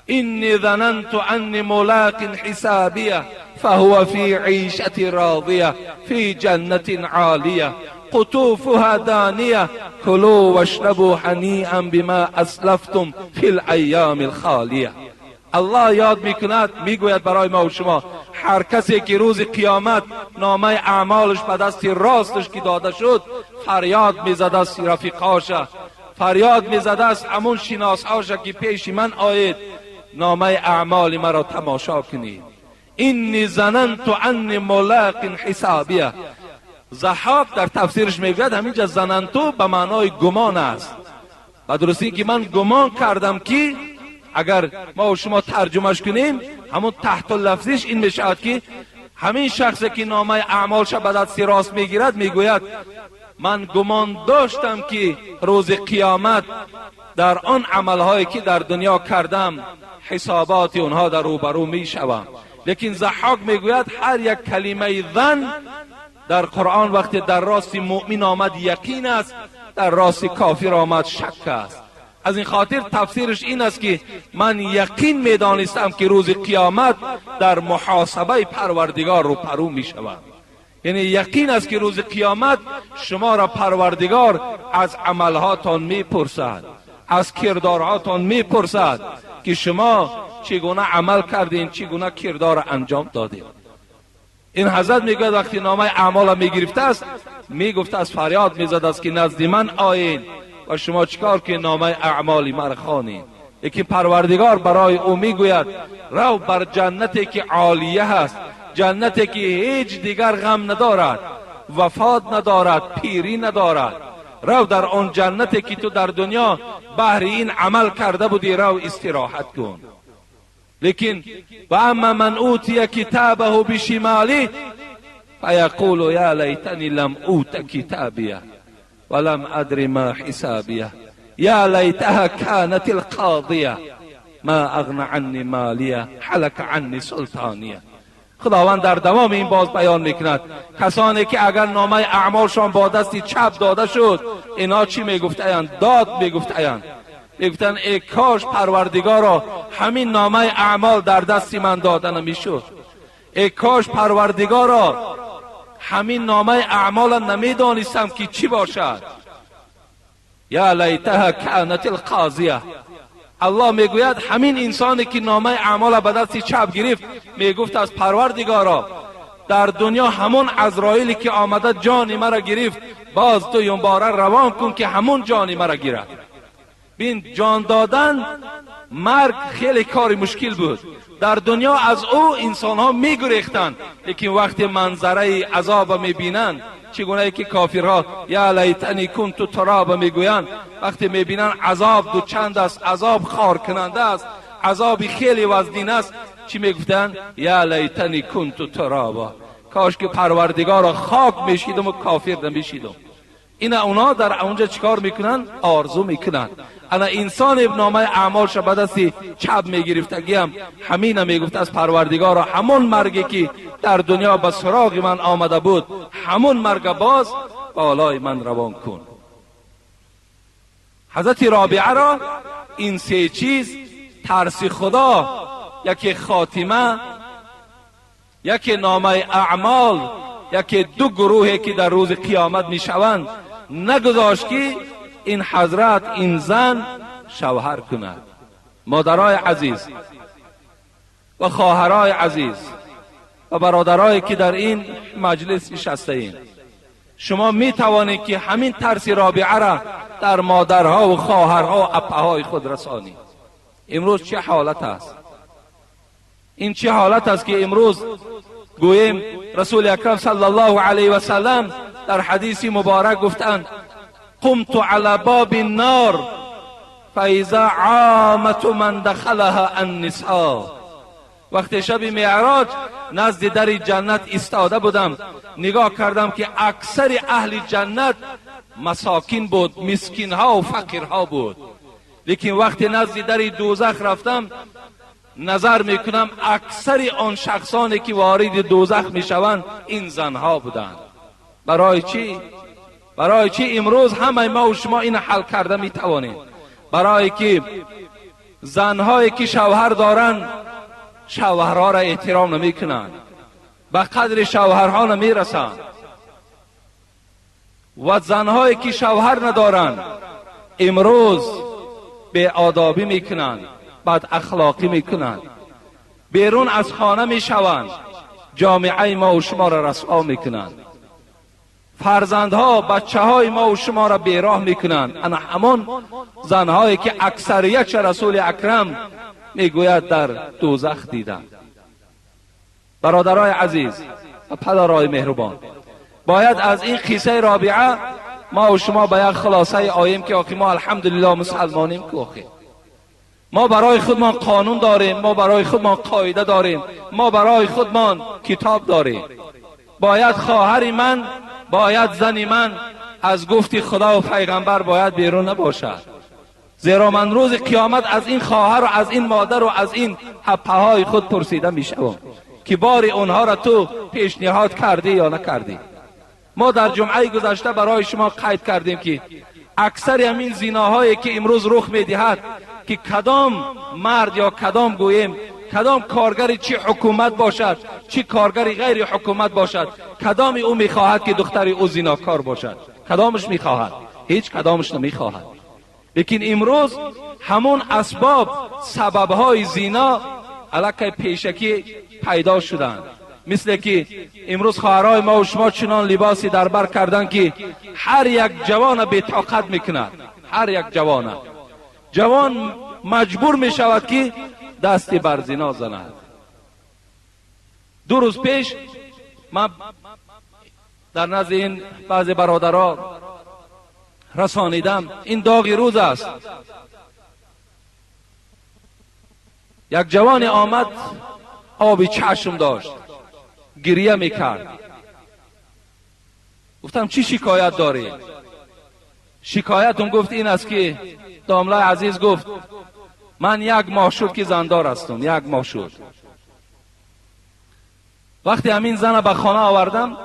انی ظننت انی ملاق حسابیه فهو فی عیشة راضیه فی جنة عالیه قطوفها دانیه کلوا واشربوا هنیئا بما اسلفتم فی الایام الخالیه. الله یاد میکند، میگوید برای ما و شما هر کسی که روز قیامت نامه اعمالش به دست راستش که داده شد، فریاد میزده است رفیقاش، فریاد میزده است همون شناسهاش که پیش من آید، نامه اعمال مرا تماشا کنید. انی ظننت انی ملاق حسابیه. ضحاک در تفسیرش میگوید همینجا ظننت به معنای گمان است، و درستی که من گمان کردم که اگر ما و شما ترجمهش کنیم همون تحت لفظیش این میشود که همین شخصی که نامه اعمالش به دست راست میگیرد میگوید من گمان داشتم که روز قیامت در آن عملهایی که در دنیا کردم حسابات اونها در روبرو میشوم. لیکن ضحاک میگوید هر یک کلمه ظن در قرآن وقتی در راست مؤمن آمد یقین است، در راست کافر آمد شک است. از این خاطر تفسیرش این است که من یقین میدانستم که روز قیامت در محاسبه پروردگار رو پرو می شود. یعنی یقین است که روز قیامت شما را پروردگار از عملهاتان میپرسد، از کردارهاتان میپرسد که شما چگونه عمل کردین، چگونه کردار انجام دادین. این حضرت میگوید وقتی نامه اعمال میگرفته است، میگفت از فریاد میزد است که نزد من آیین و شما چیکار که نامه اعمالی مرا خوانید. یکی پروردگار برای او میگوید رو بر جنتی که عالیه هست، جنتی که هیچ دیگر غم ندارد، وفات ندارد، پیری ندارد. رو در آن جنتی که تو در دنیا بهر این عمل کرده بودی، رو استراحت کن. لیکن و اما من اوتی کتابه بشماله فیقول یا لیتنی لم اوت کتابیه ولم ادر ما حسابیه یا لیتها كانت القاضیه ما اغنى عنی مالیه هلک عنی سلطانیه. خداوند در دوام این باز بیان میکند کسانی که اگر نامه اعمالشان با دست چپ داده شد، اینا چی میگفتند؟ داد میگفتند، میگفتند ای کاش پروردگارا همین نامه اعمال در دست من داده نمیشد، ای کاش پروردگارا همین نامه اعمال نمیدانستم که چی باشد. یا لیتها کانت القاضیه. الله میگوید همین انسانی که نامه اعمال به دست چپ گرفت، میگفت از پروردگارا در دنیا همون عزرائیلی که آمده جان مرا گرفت، باز دویم باره روان کن که همون جان مرا گیرد. بین، جان دادن، مرگ خیلی کار مشکل بود. در دنیا از او انسان ها میگریختند، لیکن وقتی منظره عذاب میبینند، چگونه که کافرها یا لیتنی کنت ترابا میگویند، وقتی میبینند عذاب دو چند است، عذاب خار کننده است، عذاب خیلی وزنین است، چی میگفتند؟ یا لیتنی کنت ترابا، کاش که پروردگار خاک میشیدم و کافر نمیشیدم. اینا اونا در اونجا چیکار میکنن؟ آرزو میکنن. انا انسان نامه اعمالش به دست چپ میگرفتگی هم همین میگفت از پروردگار همون مرگی که در دنیا به سراغ من آمده بود، همون مرگ باز بالای من روان کن. حضرت رابعه را این سه چیز، ترس خدا، یکی خاتمه، یکی نامه اعمال، یکی دو گروهی که در روز قیامت میشوند، نگذاشت که این حضرت، این زن شوهر کند. مادرای عزیز و خواهرای عزیز و برادرایی که در این مجلس نشسته ایم، شما می توانید که همین ترس رابعه را در مادرها و خواهرها و اپه خود رسانید. امروز چه حالت است؟ این چه حالت است که امروز گوییم رسول اکرم صلی الله علیه و سلم در حدیث مبارک گفتند قمت على باب النار فاذا عامة من دخلها النساء. وقتی شب معراج نزد در جنت ایستاده بودم، نگاه کردم که اکثر اهل جنت مساکین بود، مسکین ها و فقیرها بود. لیکن وقتی نزد در دوزخ رفتم، نظر میکنم اکثر آن شخصانی که وارد دوزخ میشوند این زنها بودند. برای چی؟ برای چی امروز همه ما و شما این حل کرده میتوانیم؟ برای که زنهایی که شوهر دارند شوهرها را احترام نمیکنند، به قدر شوهرها نمیرسند، و زنهایی که شوهر ندارند امروز بی آدابی میکنند، بد اخلاقی میکنند، بیرون از خانه میشوند، جامعه ما و شما را رسوا میکنند، فرزندها، بچه های ما و شما را بیراه میکنند. انا همان زنهایی که اکثریت رسول اکرم میگوید در دوزخ دیدند. برادرای عزیز و پدرای مهربان، باید از این قصه رابعه ما و شما به یک خلاصه آییم که آخی ما الحمدلله مسلمانیم، که آخی ما برای خودمان قانون داریم، ما برای خودمان قاعده داریم، ما برای خودمان کتاب داریم. باید خواهر من، باید زن من از گفتی خدا و پیغمبر باید بیرون نباشد، زیرا من روز قیامت از این خواهر و از این مادر و از این حپه های خود پرسیده میشوم که باری اونها را تو پیشنهاد کردی یا نکردی. ما در جمعه گذشته برای شما قید کردیم که اکثر همین زیناهایی که امروز رخ میدهد که کدام مرد یا کدام گوییم کدام کارگر چی حکومت باشد، چی کارگر غیر حکومت باشد، کدام او میخواهد که دختر او زیناکار باشد؟ کدامش میخواهد؟ هیچ کدامش نمیخواهد. لیکن امروز همون اسباب، سببهای زینا علاقه پیشکی پیدا شدند. مثل که امروز خواهرای ما و شما چنان لباسی در بر کردن که هر یک جوان بی طاقت میکند. هر یک جوان مجبور میشود که دستی بر زنا زند. 2 روز پیش من در نزد این بعض برادرها رسانیدم، این داغ روز است. یک جوان آمد، آب چشم داشت، گریه میکرد. گفتم چی شکایت داری؟ شکایتم گفت این است که داملای عزیز گفت من 1 ماه شد که زندار هستم، 1 ماه شد. وقتی همین زن به خانه آوردم،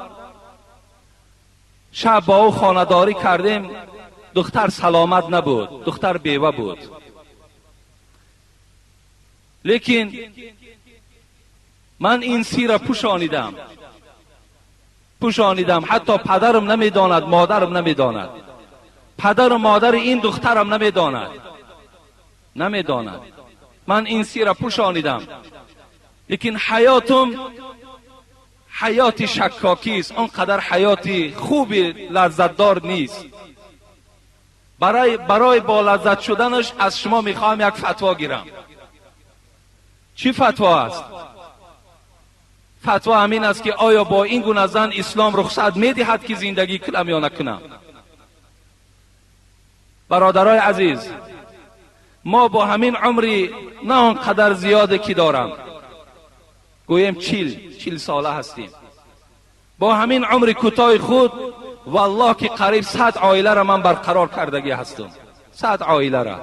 شب با او خانه داری کردیم، دختر سلامت نبود، دختر بیوه بود. لیکن من این سیر را پوشانیدم، حتی پدرم نمیداند، مادرم نمیداند، پدر و مادر این دخترم نمیداند. Намедонад. Ман ин сира пӯшонидам, лекин ҳаётум ҳаёти шаккокӣ аст, он қадар ҳаёти хуби лаззатдор нест. Барои бо лаззат шуданаш аз шумо мехоҳам як фатво гирам. Чӣ фатво аст? Фатво ҳамин аст ки оё бо ин гуна зан ислом рухсат медиҳад ки зиндагӣ кунам ё накунам? Бародарои азиз, мо бо ҳамин умри на он қадар зиёде ки дорам, гӯем 40 сола ҳастем, бо ҳамин умри кӯтоҳи худ валлоҳ ки қариб 100 оиларо ман барқарор кардагӣ ҳастам. 100 оиларо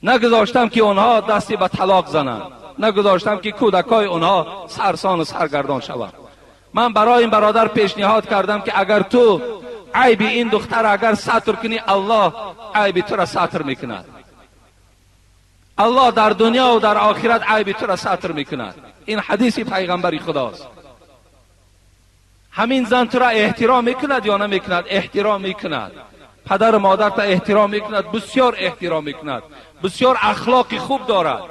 нагузоштам ки онҳо дасти ба талоқ зананд, нагузоштам ки кӯдакҳои онҳо сарсону саргардон шаванд. Ман барои ин бародар пешниҳод кардам ки агар ту айби ин духтар агар сатр кунӣ, Аллоҳ айби тура сатр мекунад. Аллоҳ дар дунё ва дар охират айби тура сатр мекунад. Ин ҳадиси пайғамбари худост. Ҳамин зан тура эҳтиром мекунад ё намекунад? Эҳтиром мекунад. Падару модарта эҳтиром мекунад, бисёр эҳтиром мекунад, бисёр ахлоқи хуб дорад,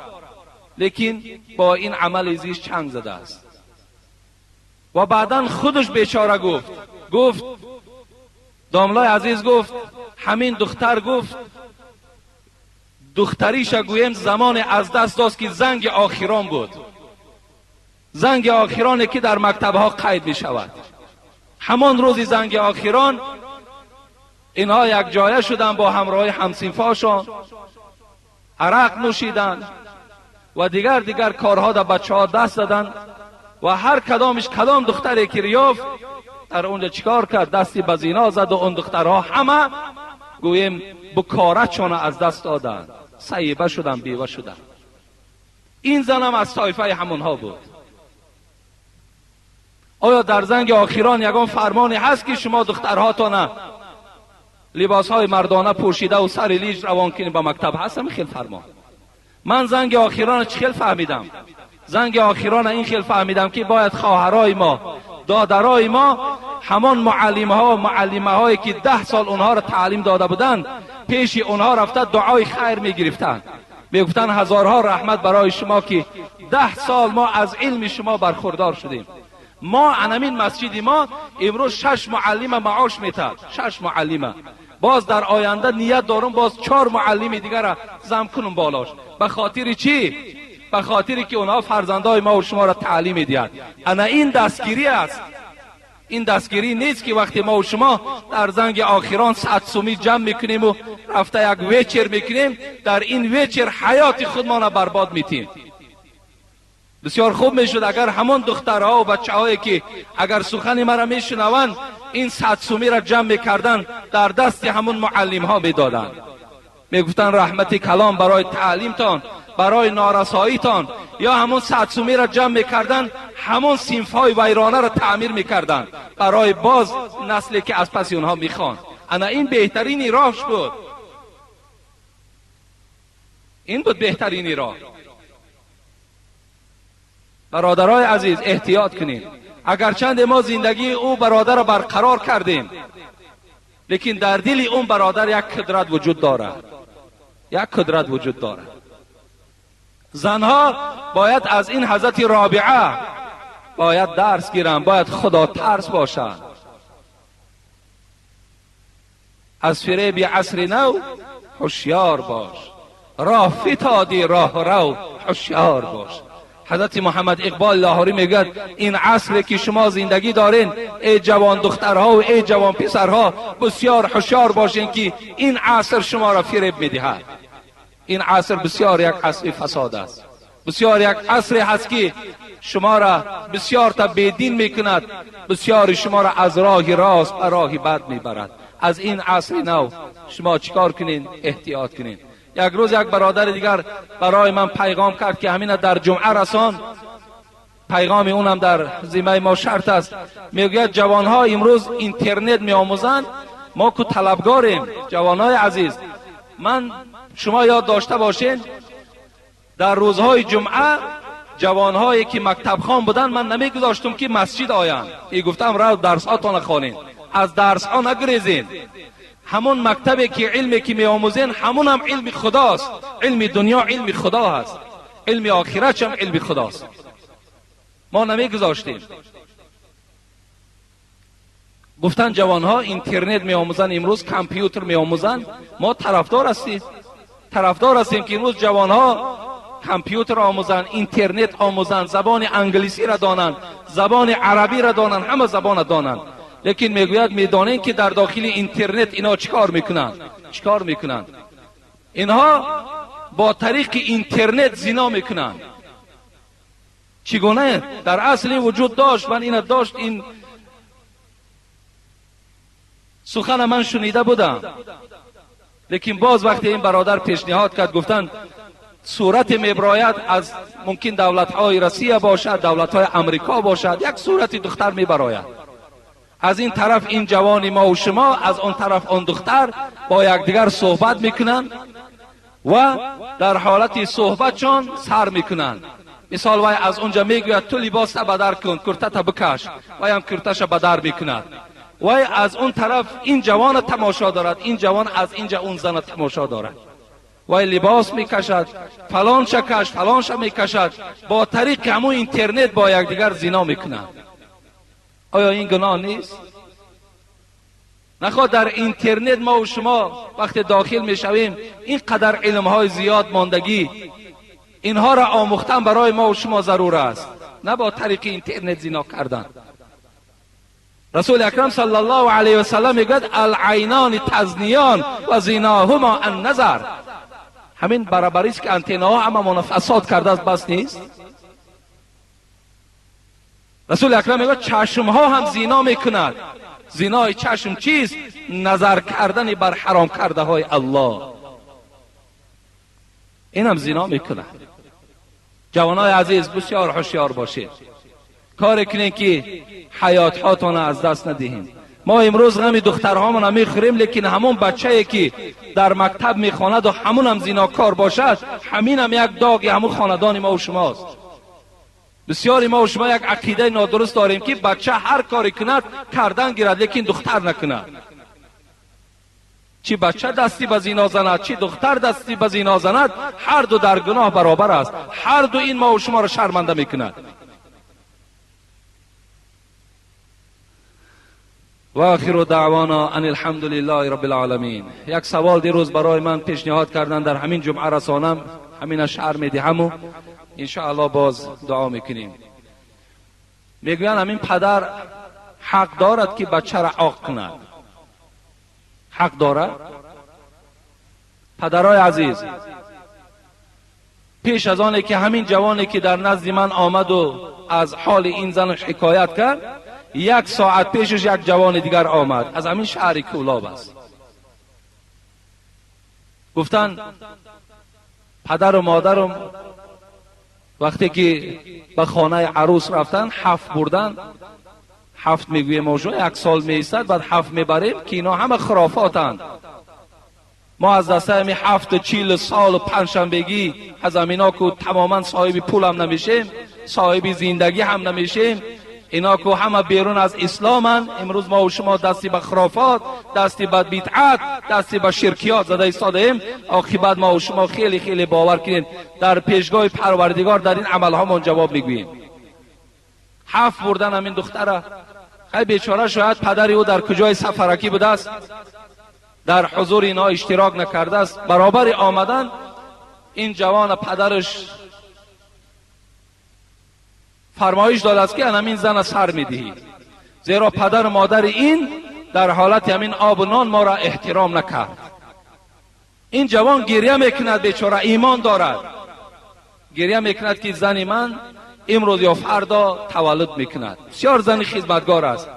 лекин бо ин амали зишт чанг задааст. Ва баъдан худаш бечора гуфт домлаи азиз, гуфт ҳамин духтар, гуфт духтариша гӯем замоне аз даст дод ки занги охирон буд, занги охироне ки дар мактабҳо қайд мешавад. Ҳамон рӯзи занги охирон инҳо якҷоя шуданд бо ҳамроҳи ҳамсинфошон, арақ нӯшиданд ва дигар корҳо дар бачаҳо даст заданд ва ҳар кадомиш кадом духтаре ки ёфт дар онҷа чикор кард? Дасти ба зино зад ва он духтарҳо ҳама гӯем букоратшона аз даст доданд, саиба шуданд, бева шуданд. Ин занам аз тоифаи ҳамонҳо буд. Оё дар занги охирон ягон фармоне ҳаст ки шумо духтарҳотона либосҳои мардона пӯшида ва сари лиҷ равон кунед ба мактаб? Ҳаст ҳамин хел фармон? Ман занги охирона чӣ хел фаҳмидам? Занги охирона ин хел фаҳмидам ки бояд хоҳарои мо, додарои мо, ҳамон муаллимҳо, муаллимаҳое ки 10 сол онҳоро таълим дода буданд, пеши онҳо рафта дуои хайр мегирифтанд, мегуфтанд ҳазорҳо раҳмат барои шумо ки 10 сол мо аз илми шумо бархурдор шудем. Мо анамин масҷиди мо имрӯз 6 муаллима маош метаҳад, 6 муаллима. Боз дар оянда ният дорум боз 4 муаллими дигара зам кунум болош. Ба хотири чӣ? Ба хотире ки онҳо фарзандои мо ва шуморо таълим медиҳад. Ана ин дастгирӣ аст. Ин дастгирӣ нест ки вақте мо ва шумо дар занги охирон 100 сумӣ ҷамъ мекунем ва рафта як вечер мекунем, дар ин вечер ҳаёти худмонро барбод метиҳем. Бисёр хуб мешуд агар ҳамон духтарҳо ва бачаҳое ки агар сухани маро мешунаванд, ин 100 сумиро ҷамъ мекарданд, дар дасти ҳамон муаллимҳо медоданд, мегуфтанд раҳмати калом барои таълимтон, барои норасоитон, ё ҳамон 100 сумиро ҷамъ мекарданд, ҳамон синфҳои вайронаро таъмир мекарданд барои боз насле ки аз паси онҳо мехонд. Ана ин беҳтарини роҳш буд. Ин буд беҳтарини роҳ. Бародарои азиз, эҳтиёт кунем. Агарчанде мо зиндагии ӯ бародарро барқарор кардем, лекин дар дили он бародар як қудрат вуҷуд дорад, як қудрат вуҷуд дорад. Занҳо бояд аз ин ҳазрати Робиа бояд дарс гиранд, бояд худотарс бошанд. Аз фиреби асри нав ҳушёр бош, роҳ фитодӣ роҳ рав, ҳушёр бош. Ҳазрати Муҳаммад Иқбол Лоҳурӣ мегӯяд ин асре ки шумо зиндагӣ дорен, эй ҷавон духтарҳо ва эй ҷавон писарҳо, бисёр ҳушёр бошен ки ин аср шуморо фиреб медиҳад. Ин аср бисёр як асри фасод аст, бисёр як асре ҳаст ки шуморо бисёр та бедин мекунад, бисёри шуморо аз роҳи рост ба роҳи бад мебарад. Аз ин асри нав шумо чикор кунед? Эҳтиёт кунед. Як рӯз як бародари дигар барои ман пайғом кард ки ҳамина дар ҷумъа расон. Пайғоми унам дар зиммаи мо шарт аст. Мегӯяд ҷавонҳо имрӯз интернет меомӯзанд, мо ку талабгорем. Ҷавонҳои азиз, ман шумо ёд дошта бошед, дар рӯзҳои ҷумъа ҷавонҳое ки мактабхон буданд ман намегузоштум ки масҷид оянд. Мегуфтам рав дарсҳотонро хонед, аз дарсҳо нагурезед. Ҳамон мактабе ки илме ки меомӯзен, ҳамон ҳам илми худост. Илми дунё илми худо ҳаст, илми охират ҳам илми худост. Мо намегузоштем. Гуфтан ҷавонҳо интернет меомӯзанд, имрӯз компютер меомӯзанд. Мо тарафдор ҳастем, тарафдор ҳастем ки имрӯз ҷавонҳо компютер омӯзанд, интернет омӯзанд, забони англисиро донанд, забони арабиро донанд, ҳама забонро донанд. Лекин мегӯяд медонем ки дар дохили интернет инҳо чӣ кор мекунанд? Чӣ кор мекунанд? Инҳо бо тариқи интернет зино мекунанд. Чӣ гуна? Дар асли вуҷуд дошт, ман ина дошт, ин сухана ман шунида будам. Лекин боз вақте ин бародар пешниҳод кард, гуфтанд сурате мебарояд аз мумкин давлатҳои Россия бошад, давлатҳои Амрико бошад, як сурати духтар мебарояд. Аз ин тараф ин ҷавони мо ва шумо, аз он тараф он духтар бо якдигар суҳбат мекунанд ва дар ҳолати суҳбатшон сар мекунанд. Мисол вай аз онҷа мегӯяд ту либоста бадар кун, куртата бикаш, вай ҳам курташа бадар мекунад. Вай аз он тараф ин ҷавона тамошо дорад, ин ҷавон аз инҷа он зана тамошо дорад. Вай либос мекашад, фалонша каш, фалонша мекашад, бо тариқи ҳамун интернет бо якдигар зино мекунанд. Оё ин гуноҳ нест? Нахоҳ дар интернет мо ва шумо вақте дохил мешавем ин қадар илмҳои зиёд мондагӣ, инҳоро омӯхтан барои мо ва шумо зарур аст, на бо тариқи интернет зино кардан. Расули акрам саллаллоҳу алайҳи васаллам мегӯяд алайнони тазниён ва зиноҳума анназар. Ҳамин баробарист ки антеннаҳо ҳамамона фасод кардааст, бас нест? Расули акрам мегӯяд чашмҳо ҳам зино мекунад. Зинои чашм чист? Назар кардани бар ҳаром кардаҳои Аллоҳ. Инам зино мекунад. Ҷавонои азиз, бисёр ҳушёр бошед. Коре кунед ки ҳаётҳотонро аз даст надиҳем. Мо имрӯз ғами духтарҳомонро мехӯрем, лекин ҳамон бачае ки дар мактаб мехонаду ҳамунам зинокор бошад, ҳаминам як доғи ҳамун хонадони мо ва шумост. Бисёри мо ва шумо як ақидаи нодуруст дорем ки бача ҳар коре кунад кардан гирад, лекин духтар накунад. Чӣ бача дасти ба зино занад, чӣ духтар дасти ба зино занад, ҳар ду дар гуноҳ баробар аст. Ҳар ду ин мо ва шуморо шарманда мекунад. ва охиру даъвона ан алҳамдулиллаҳи раббил оламин. Як савол дирӯз барои ман пешниҳод карданд, дар ҳамин ҷумъа расонам, ҳамина шаҳр медиҳаму иншоаллоҳ боз дуо мекунем. Мегӯянд ҳамин падар ҳақ дорад ки бачаро оқ кунад. Ҳақ дорад? Падарои азиз, пеш аз оне ки ҳамин ҷавоне ки дар назди ман омаду аз ҳоли ин занаш ҳикоят кард, як соат пешаш як ҷавони дигар омад, аз ҳамин шаҳри Кӯлоб аст. Гуфтанд падару модарам вақте ки ба хонаи арӯс рафтанд, ҳафт бурданд. Ҳафт мегӯем мо, як сол меистад, баъд ҳафт мебарем, ки ино ҳама хурофотанд. Мо аз дастаи ҳамин ҳафту чилу солу панҷшанбегӣ аз ҳамино ку тамоман соҳиби пулам намешем, соҳиби зиндагӣ ҳам намешем. Ино ку ҳама берун аз исломанд. Имрӯз мо ва шумо дасти ба хурофот, дасти ба бидъат, дасти ба ширкиёт зада истодаем. Оқибат мо ва шумо хеле хеле бовар кунед, дар пешгоҳи Парвардигор дар ин амалҳомон ҷавоб мегӯем. Ҳафт бурдан ҳамин духтара. Хай бечора, шояд падари ӯ дар куҷои сафаракӣ будааст, дар ҳузури инҳо иштирок накардааст. Баробари омадан ин ҷавона падараш фармоиш додааст ки ҳамин зана сар медиҳӣ, зеро падару модари ин дар ҳолати ҳамин обу нон моро эҳтиром накард. Ин ҷавон гиря мекунад, бечора имон дорад, гиря мекунад ки зани ман имрӯз ё фардо таваллуд мекунад. Бисёр зани хизматгор аст.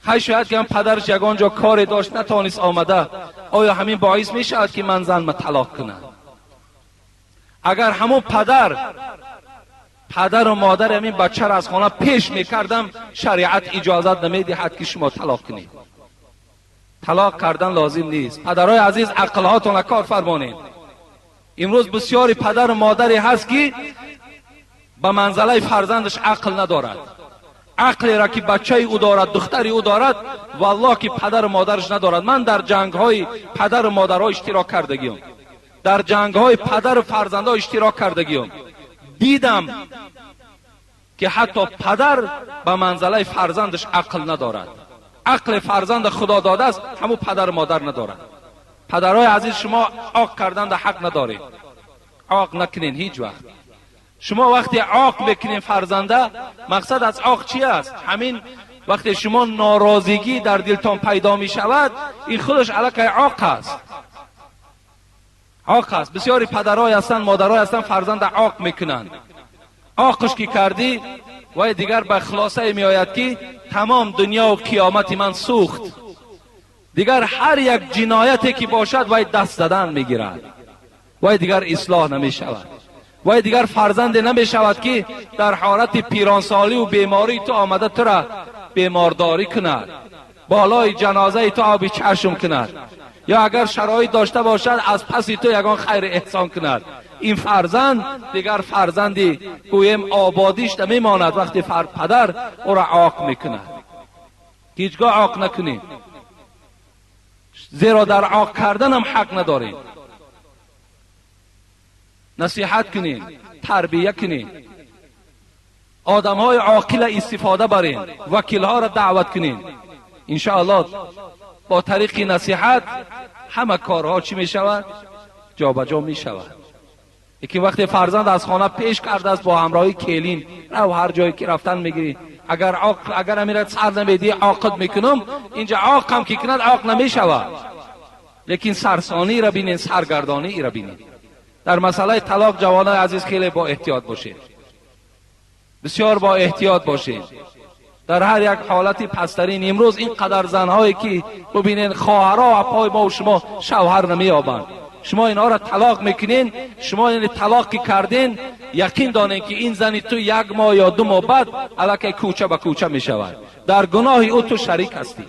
Хай шояд ки ҳам падараш ягон ҷо коре дошт, натавонист омада. Оё ҳамин боис мешавад ки ман занма талоқ кунам? Агар ҳамон падару модар ҳамин бачаро аз хона пеш мекардам, шариат иҷозат намедиҳад ки шумо талоқ кунед. Талоқ кардан лозим нест. Падарои азиз, ақлҳотонро кор фармонед. Имрӯз бисёри падару модаре ҳаст ки ба манзалаи фарзандаш ақл надорад. Ақлеро ки бачаи ӯ дорад, духтари ӯ дорад, валлоҳ ки падару модараш надорад. Ман дар ҷангҳои падару модарҳо иштирок кардагиам, дар ҷангҳои падару фарзандҳо иштирок кардагиам. Дидам ки ҳатто падар ба манзалаи фарзандаш ақл надорад. Ақли фарзанда Худо додааст, ҳамун падару модар надорад. Падарҳои азиз, шумо оқ карданда ҳақ надоред. Оқ накунед ҳеҷ вақт. Шумо вақте оқ мекунед фарзанда, мақсад аз оқ чи аст? Ҳамин вақте шумо норозигӣ дар дилтон пайдо мешавад, ин худаш аллакай оқ аст. Оқ аст. Бисёри падарҳое ҳастанд, модарҳое ҳастанд, фарзанда оқ мекунанд. Оқш ки кардӣ, вай дигар ба хулосае меояд ки тамом дунё қиёмати ман сӯхт. Дигар ҳар як ҷинояте ки бошад, вай даст задан мегирад. Вай дигар ислоҳ намешавад. Вай дигар фарзанде намешавад ки дар ҳолати пиронсолӣ ва бемории ту омада тура бемордорӣ кунад, болои ҷанозаи ту оби чашм кунад, ё агар шароит дошта бошад аз паси ту ягон хайр эҳсон кунад. Ин фарзанд дигар фарзанди гӯем ободиш намемонад вақте падар ӯро оқ мекунад. Ҳеҷгоҳ оқ накунед, зеро дар оқ карданам ҳақ надорем. Насиҳат кунед, тарбия кунед, одамҳои оқила истифода баред, вакилҳоро даъват кунед. Иншоаллоҳ бо тариқи насиҳат ҳама корҳо чӣ мешавад? Ҷобаҷо мешавад. Лекин вақте фарзанд аз хона пеш кардааст бо ҳамроҳи келин, рав ҳар ҷое ки рафтан мегирӣ, агар оқ, агар амира сар намедиҳӣ оқид мекунам, инҷа оқ ҳам ки кунад оқ намешавад. Лекин сарсониро бинед, саргардониро бинед. Дар масъалаи талоқ ҷавонои азиз хеле бо эҳтиёт бошед, бисёр бо эҳтиёт бошед. Дар ҳар як ҳолати пасттарин имрӯз ин қадар занҳое ки бубинед, хоҳарҳо апои мо шумо шавҳар намеёбанд. Шумо инҳоро талоқ мекунед, шумо яъне талоқ ки карден, яқин донед ки ин зани ту як моҳ ё 2 моҳ баъд аллакай кӯча ба кӯча мешавад. Дар гуноҳи ӯ ту шарик ҳастӣ.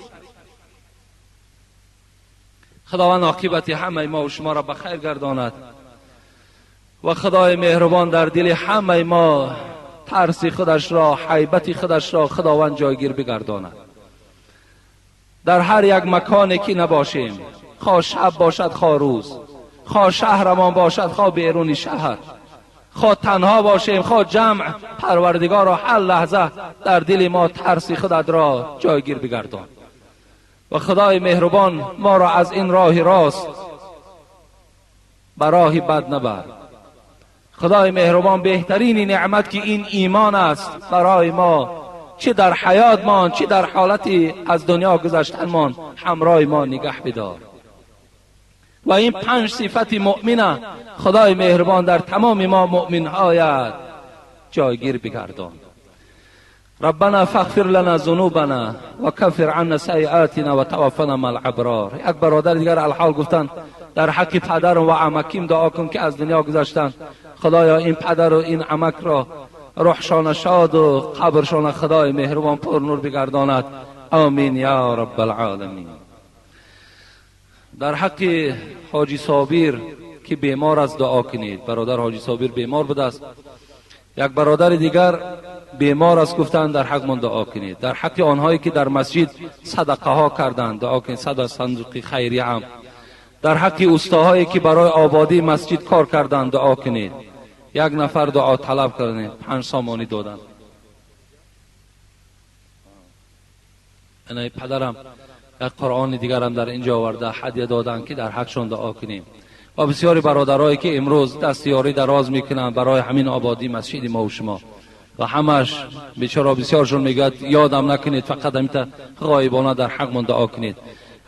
Худованд оқибати ҳамаи мо шуморо ба хайр гардонад ва Худои меҳрубон дар дили ҳамаи мо тарси худашро, ҳайбати худашро Худованд ҷойгир бигардонад. Дар ҳар як маконе ки набошем, хоҳ шаб бошад, хоҳ рӯз, хоҳ шаҳрамон бошад, хоҳ беруни шаҳр, хоҳ танҳо бошем, хоҳ ҷамъ, Парвардигоро ҳар лаҳза дар дили мо тарси худатро ҷойгир бигардон ва Худои меҳрубон моро аз ин роҳи рост ба роҳи бад набар. Худои меҳрубон беҳтарини неъмат ки ин имон аст барои мо, чӣ дар ҳаётмон, чӣ дар ҳолати аз дунё гузаштанмон ҳамроҳи мо нигаҳ бидор. Ва ин 5 сифати муъмина Худои меҳрубон дар тамоми мо муъминҳоят ҷойгир бигардон. ربنا فاغفر لنا ذنوبنا وكفر عنا سيئاتنا وتوفنا مع الابرار. یک برادر دیگر الحال گفتن در حق پدرم و عمکیم دعا کن که از دنیا گذشتن. خدایا این پدر و این عمک را روحشان شاد و قبرشان خدای مهربان پر نور بگرداند. آمین یا رب العالمین. در حق حاجی صابر که بیمار است دعا کنید. برادر حاجی صابر بیمار بوده است. یک برادر دیگر بیمار است، گفتند در حق من دعا کنید. در حق آنهایی که در مسجد صدقه ها کردند دعا کنید، صد صندوق خیریه هم. در حق استاهایی که برای آبادی مسجد کار کردند دعا کنید. یک نفر دعا طلب کردند، 5 سامانی دادند. انا پدرم یک قرآن دیگرم در اینجا آورده هدیه دادند که در حقشان دعا کنیم. و بسیاری برادرایی که امروز دستیاری دراز میکنند برای همین آبادی مسجد ما و شما، و همش بیچاره بسیارشون میگوید یادم نکنید، فقط همیتا غایبانه در حق من دعا کنید.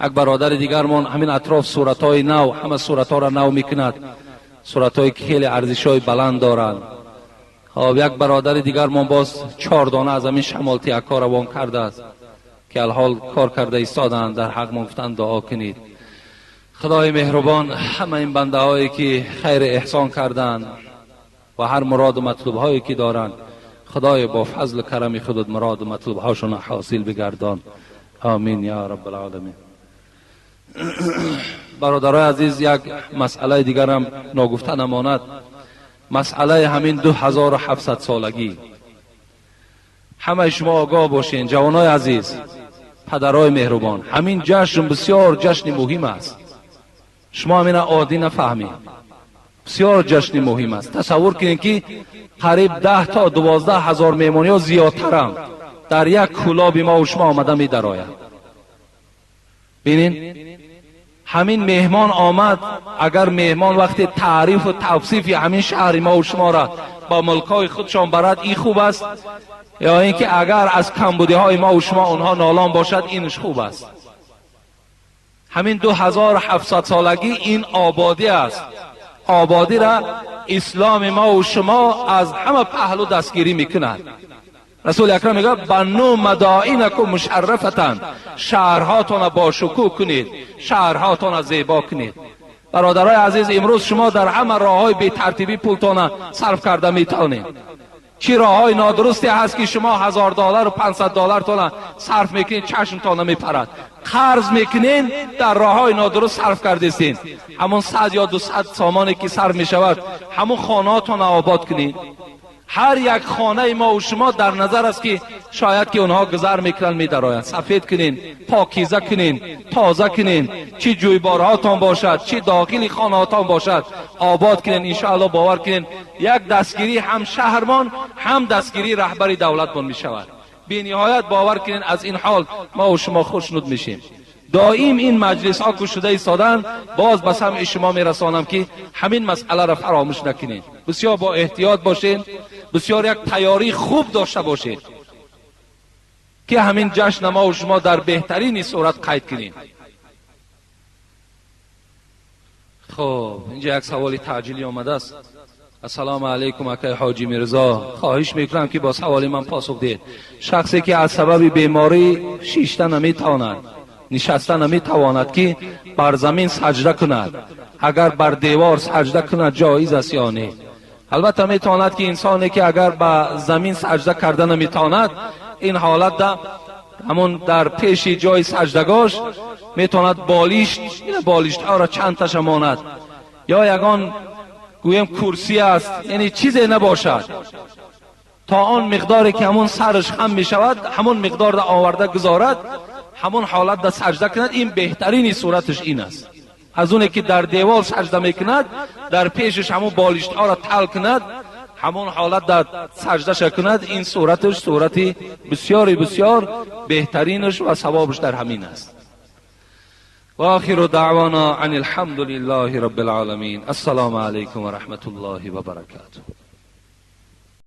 یک برادر دیگرمان همین اطراف صورتهای نو، همه صورتها را نو میکند، صورتهای که خیلی ارزشهای بلند دارند. خب یک برادر دیگرمان باز 4 دانه از همین شمال تیکا روان کرده است که الحال کار کرده ایستادند، در حق من گفتن دعا کنید. خدای مهربان همه این بنده هایی که خیر احسان کردند و هر مراد و مطلوب هایی که دارند، خدای با فضل و کرم خودت مراد و مطلوب هاشون حاصل بگردان. آمین یا رب العالمین. برادرای عزیز، یک مسئله دیگرم ناگفته نماند، مسئله همین 2700 سالگی. ҳамаи шумо огоҳ бошед, ҷавонои азиз, падарои меҳрубон, ҳамин ҷашн бисёр ҷашни муҳим аст. Шумо ҳамина оддӣ нафаҳмед. Бисёр ҷашни муҳим аст. Тасаввур кунед, ки қариб 10 то 12 ҳазор меҳмониҳо зиёдтарам дар як кӯлоби мо шумо омада медарояд. Бинин, ҳамин меҳмон омад, агар меҳмон вақте таърифу тавсифи ҳамин шаҳри мо шуморо ба мулкҳои худшон барад, ин хуб аст, ё ин ки агар аз камбудиҳои мо шумо онҳо нолон бошад, инш хуб аст. Ҳамин 2700 солагӣ ин ободӣ аст. Ободӣ را исломи мо و шумо аз ҳама паҳлу дастгирӣ мекунад. Расули акрам мегӯяд: банну мадоинакум мушаррафатан, шаҳрҳотонро бошукӯҳ кунед, шаҳрҳотонро зебо кунед. Бародарои азиз, имрӯз шумо дар ҳама роҳҳои бетартибӣ пултонро сарф карда метавонед. Чӣ роҳҳои нодурусте ҳаст, ки шумо $1000 و $500 сарф мекунед, чашмтон намепарад. Қарз мекунед, дар роҳҳои нодуруст сарф кардестед. Ҳамон 100 ё 200 сомоне ки сарф мешавад, ҳамон хонаҳотонро обод кунед. Ҳар як хонаи мо ва шумо дар назар аст, ки шояд ки онҳо гузар мекунанд, медароянд. Сафед кунед, покиза кунед, тоза кунед, чӣ ҷӯйборҳотон бошад, чӣ дохили хонаҳотон бошад, обод кунед. Иншоалло бовар кунед, як дастгирӣ ҳам шаҳрмон, ҳам дастгирии раҳбари давлатмон мешавад. Бениҳоят бовар кунед, аз ин ҳол мо ва шумо хушнуд мешем. Доим ин маҷлисҳо кушода истоданд, боз ба самъи шумо мерасонам, ки ҳамин масъаларо фаромӯш накунед. Бисёр бо эҳтиёт бошед, бисёр як тайёрии хуб дошта бошед, ки ҳамин ҷашн мо ва шумо дар беҳтарини сурат қайд кунем. Хуб, инҷа як саволи таъҷилӣ омадааст. Ассалому алайкум, акай ҳоҷи Мирзо, хоҳиш мекунам, ки бо саволи ман посух диҳед. Шахсе ки аз сабаби беморӣ шишта наметавонад, нишаста наметавонад, ки бар замин саҷда кунад, агар бар девор саҷда кунад, ҷоиз аст ё не? Албатта метавонад, ки инсоне ки агар ба замин саҷда карда наметавонад, ин ҳолат да ҳамон дар пеши ҷои саҷдагош метавонад болишт, болиштҳоро чанд таша монад, ё ягон гӯем курсӣ аст, яъне чизе набошад, то он миқдоре ки ҳамон сараш хам мешавад, ҳамон миқдор да оварда гузорад, ҳамон ҳолат да саҷда кунад. Ин беҳтарини сураташ ин аст. Аз оне ки дар девор саҷда мекунад, дар пешаш ҳамон болиштҳоро тал кунад, ҳамон ҳолат дар саҷдаша кунад, ин сураташ сурати бисёри бисёр беҳтаринаш ва савобаш дар ҳамин аст. وآخر دعوانا عن الحمد لله رب العالمين. السلام عليكم ورحمة الله وبركاته.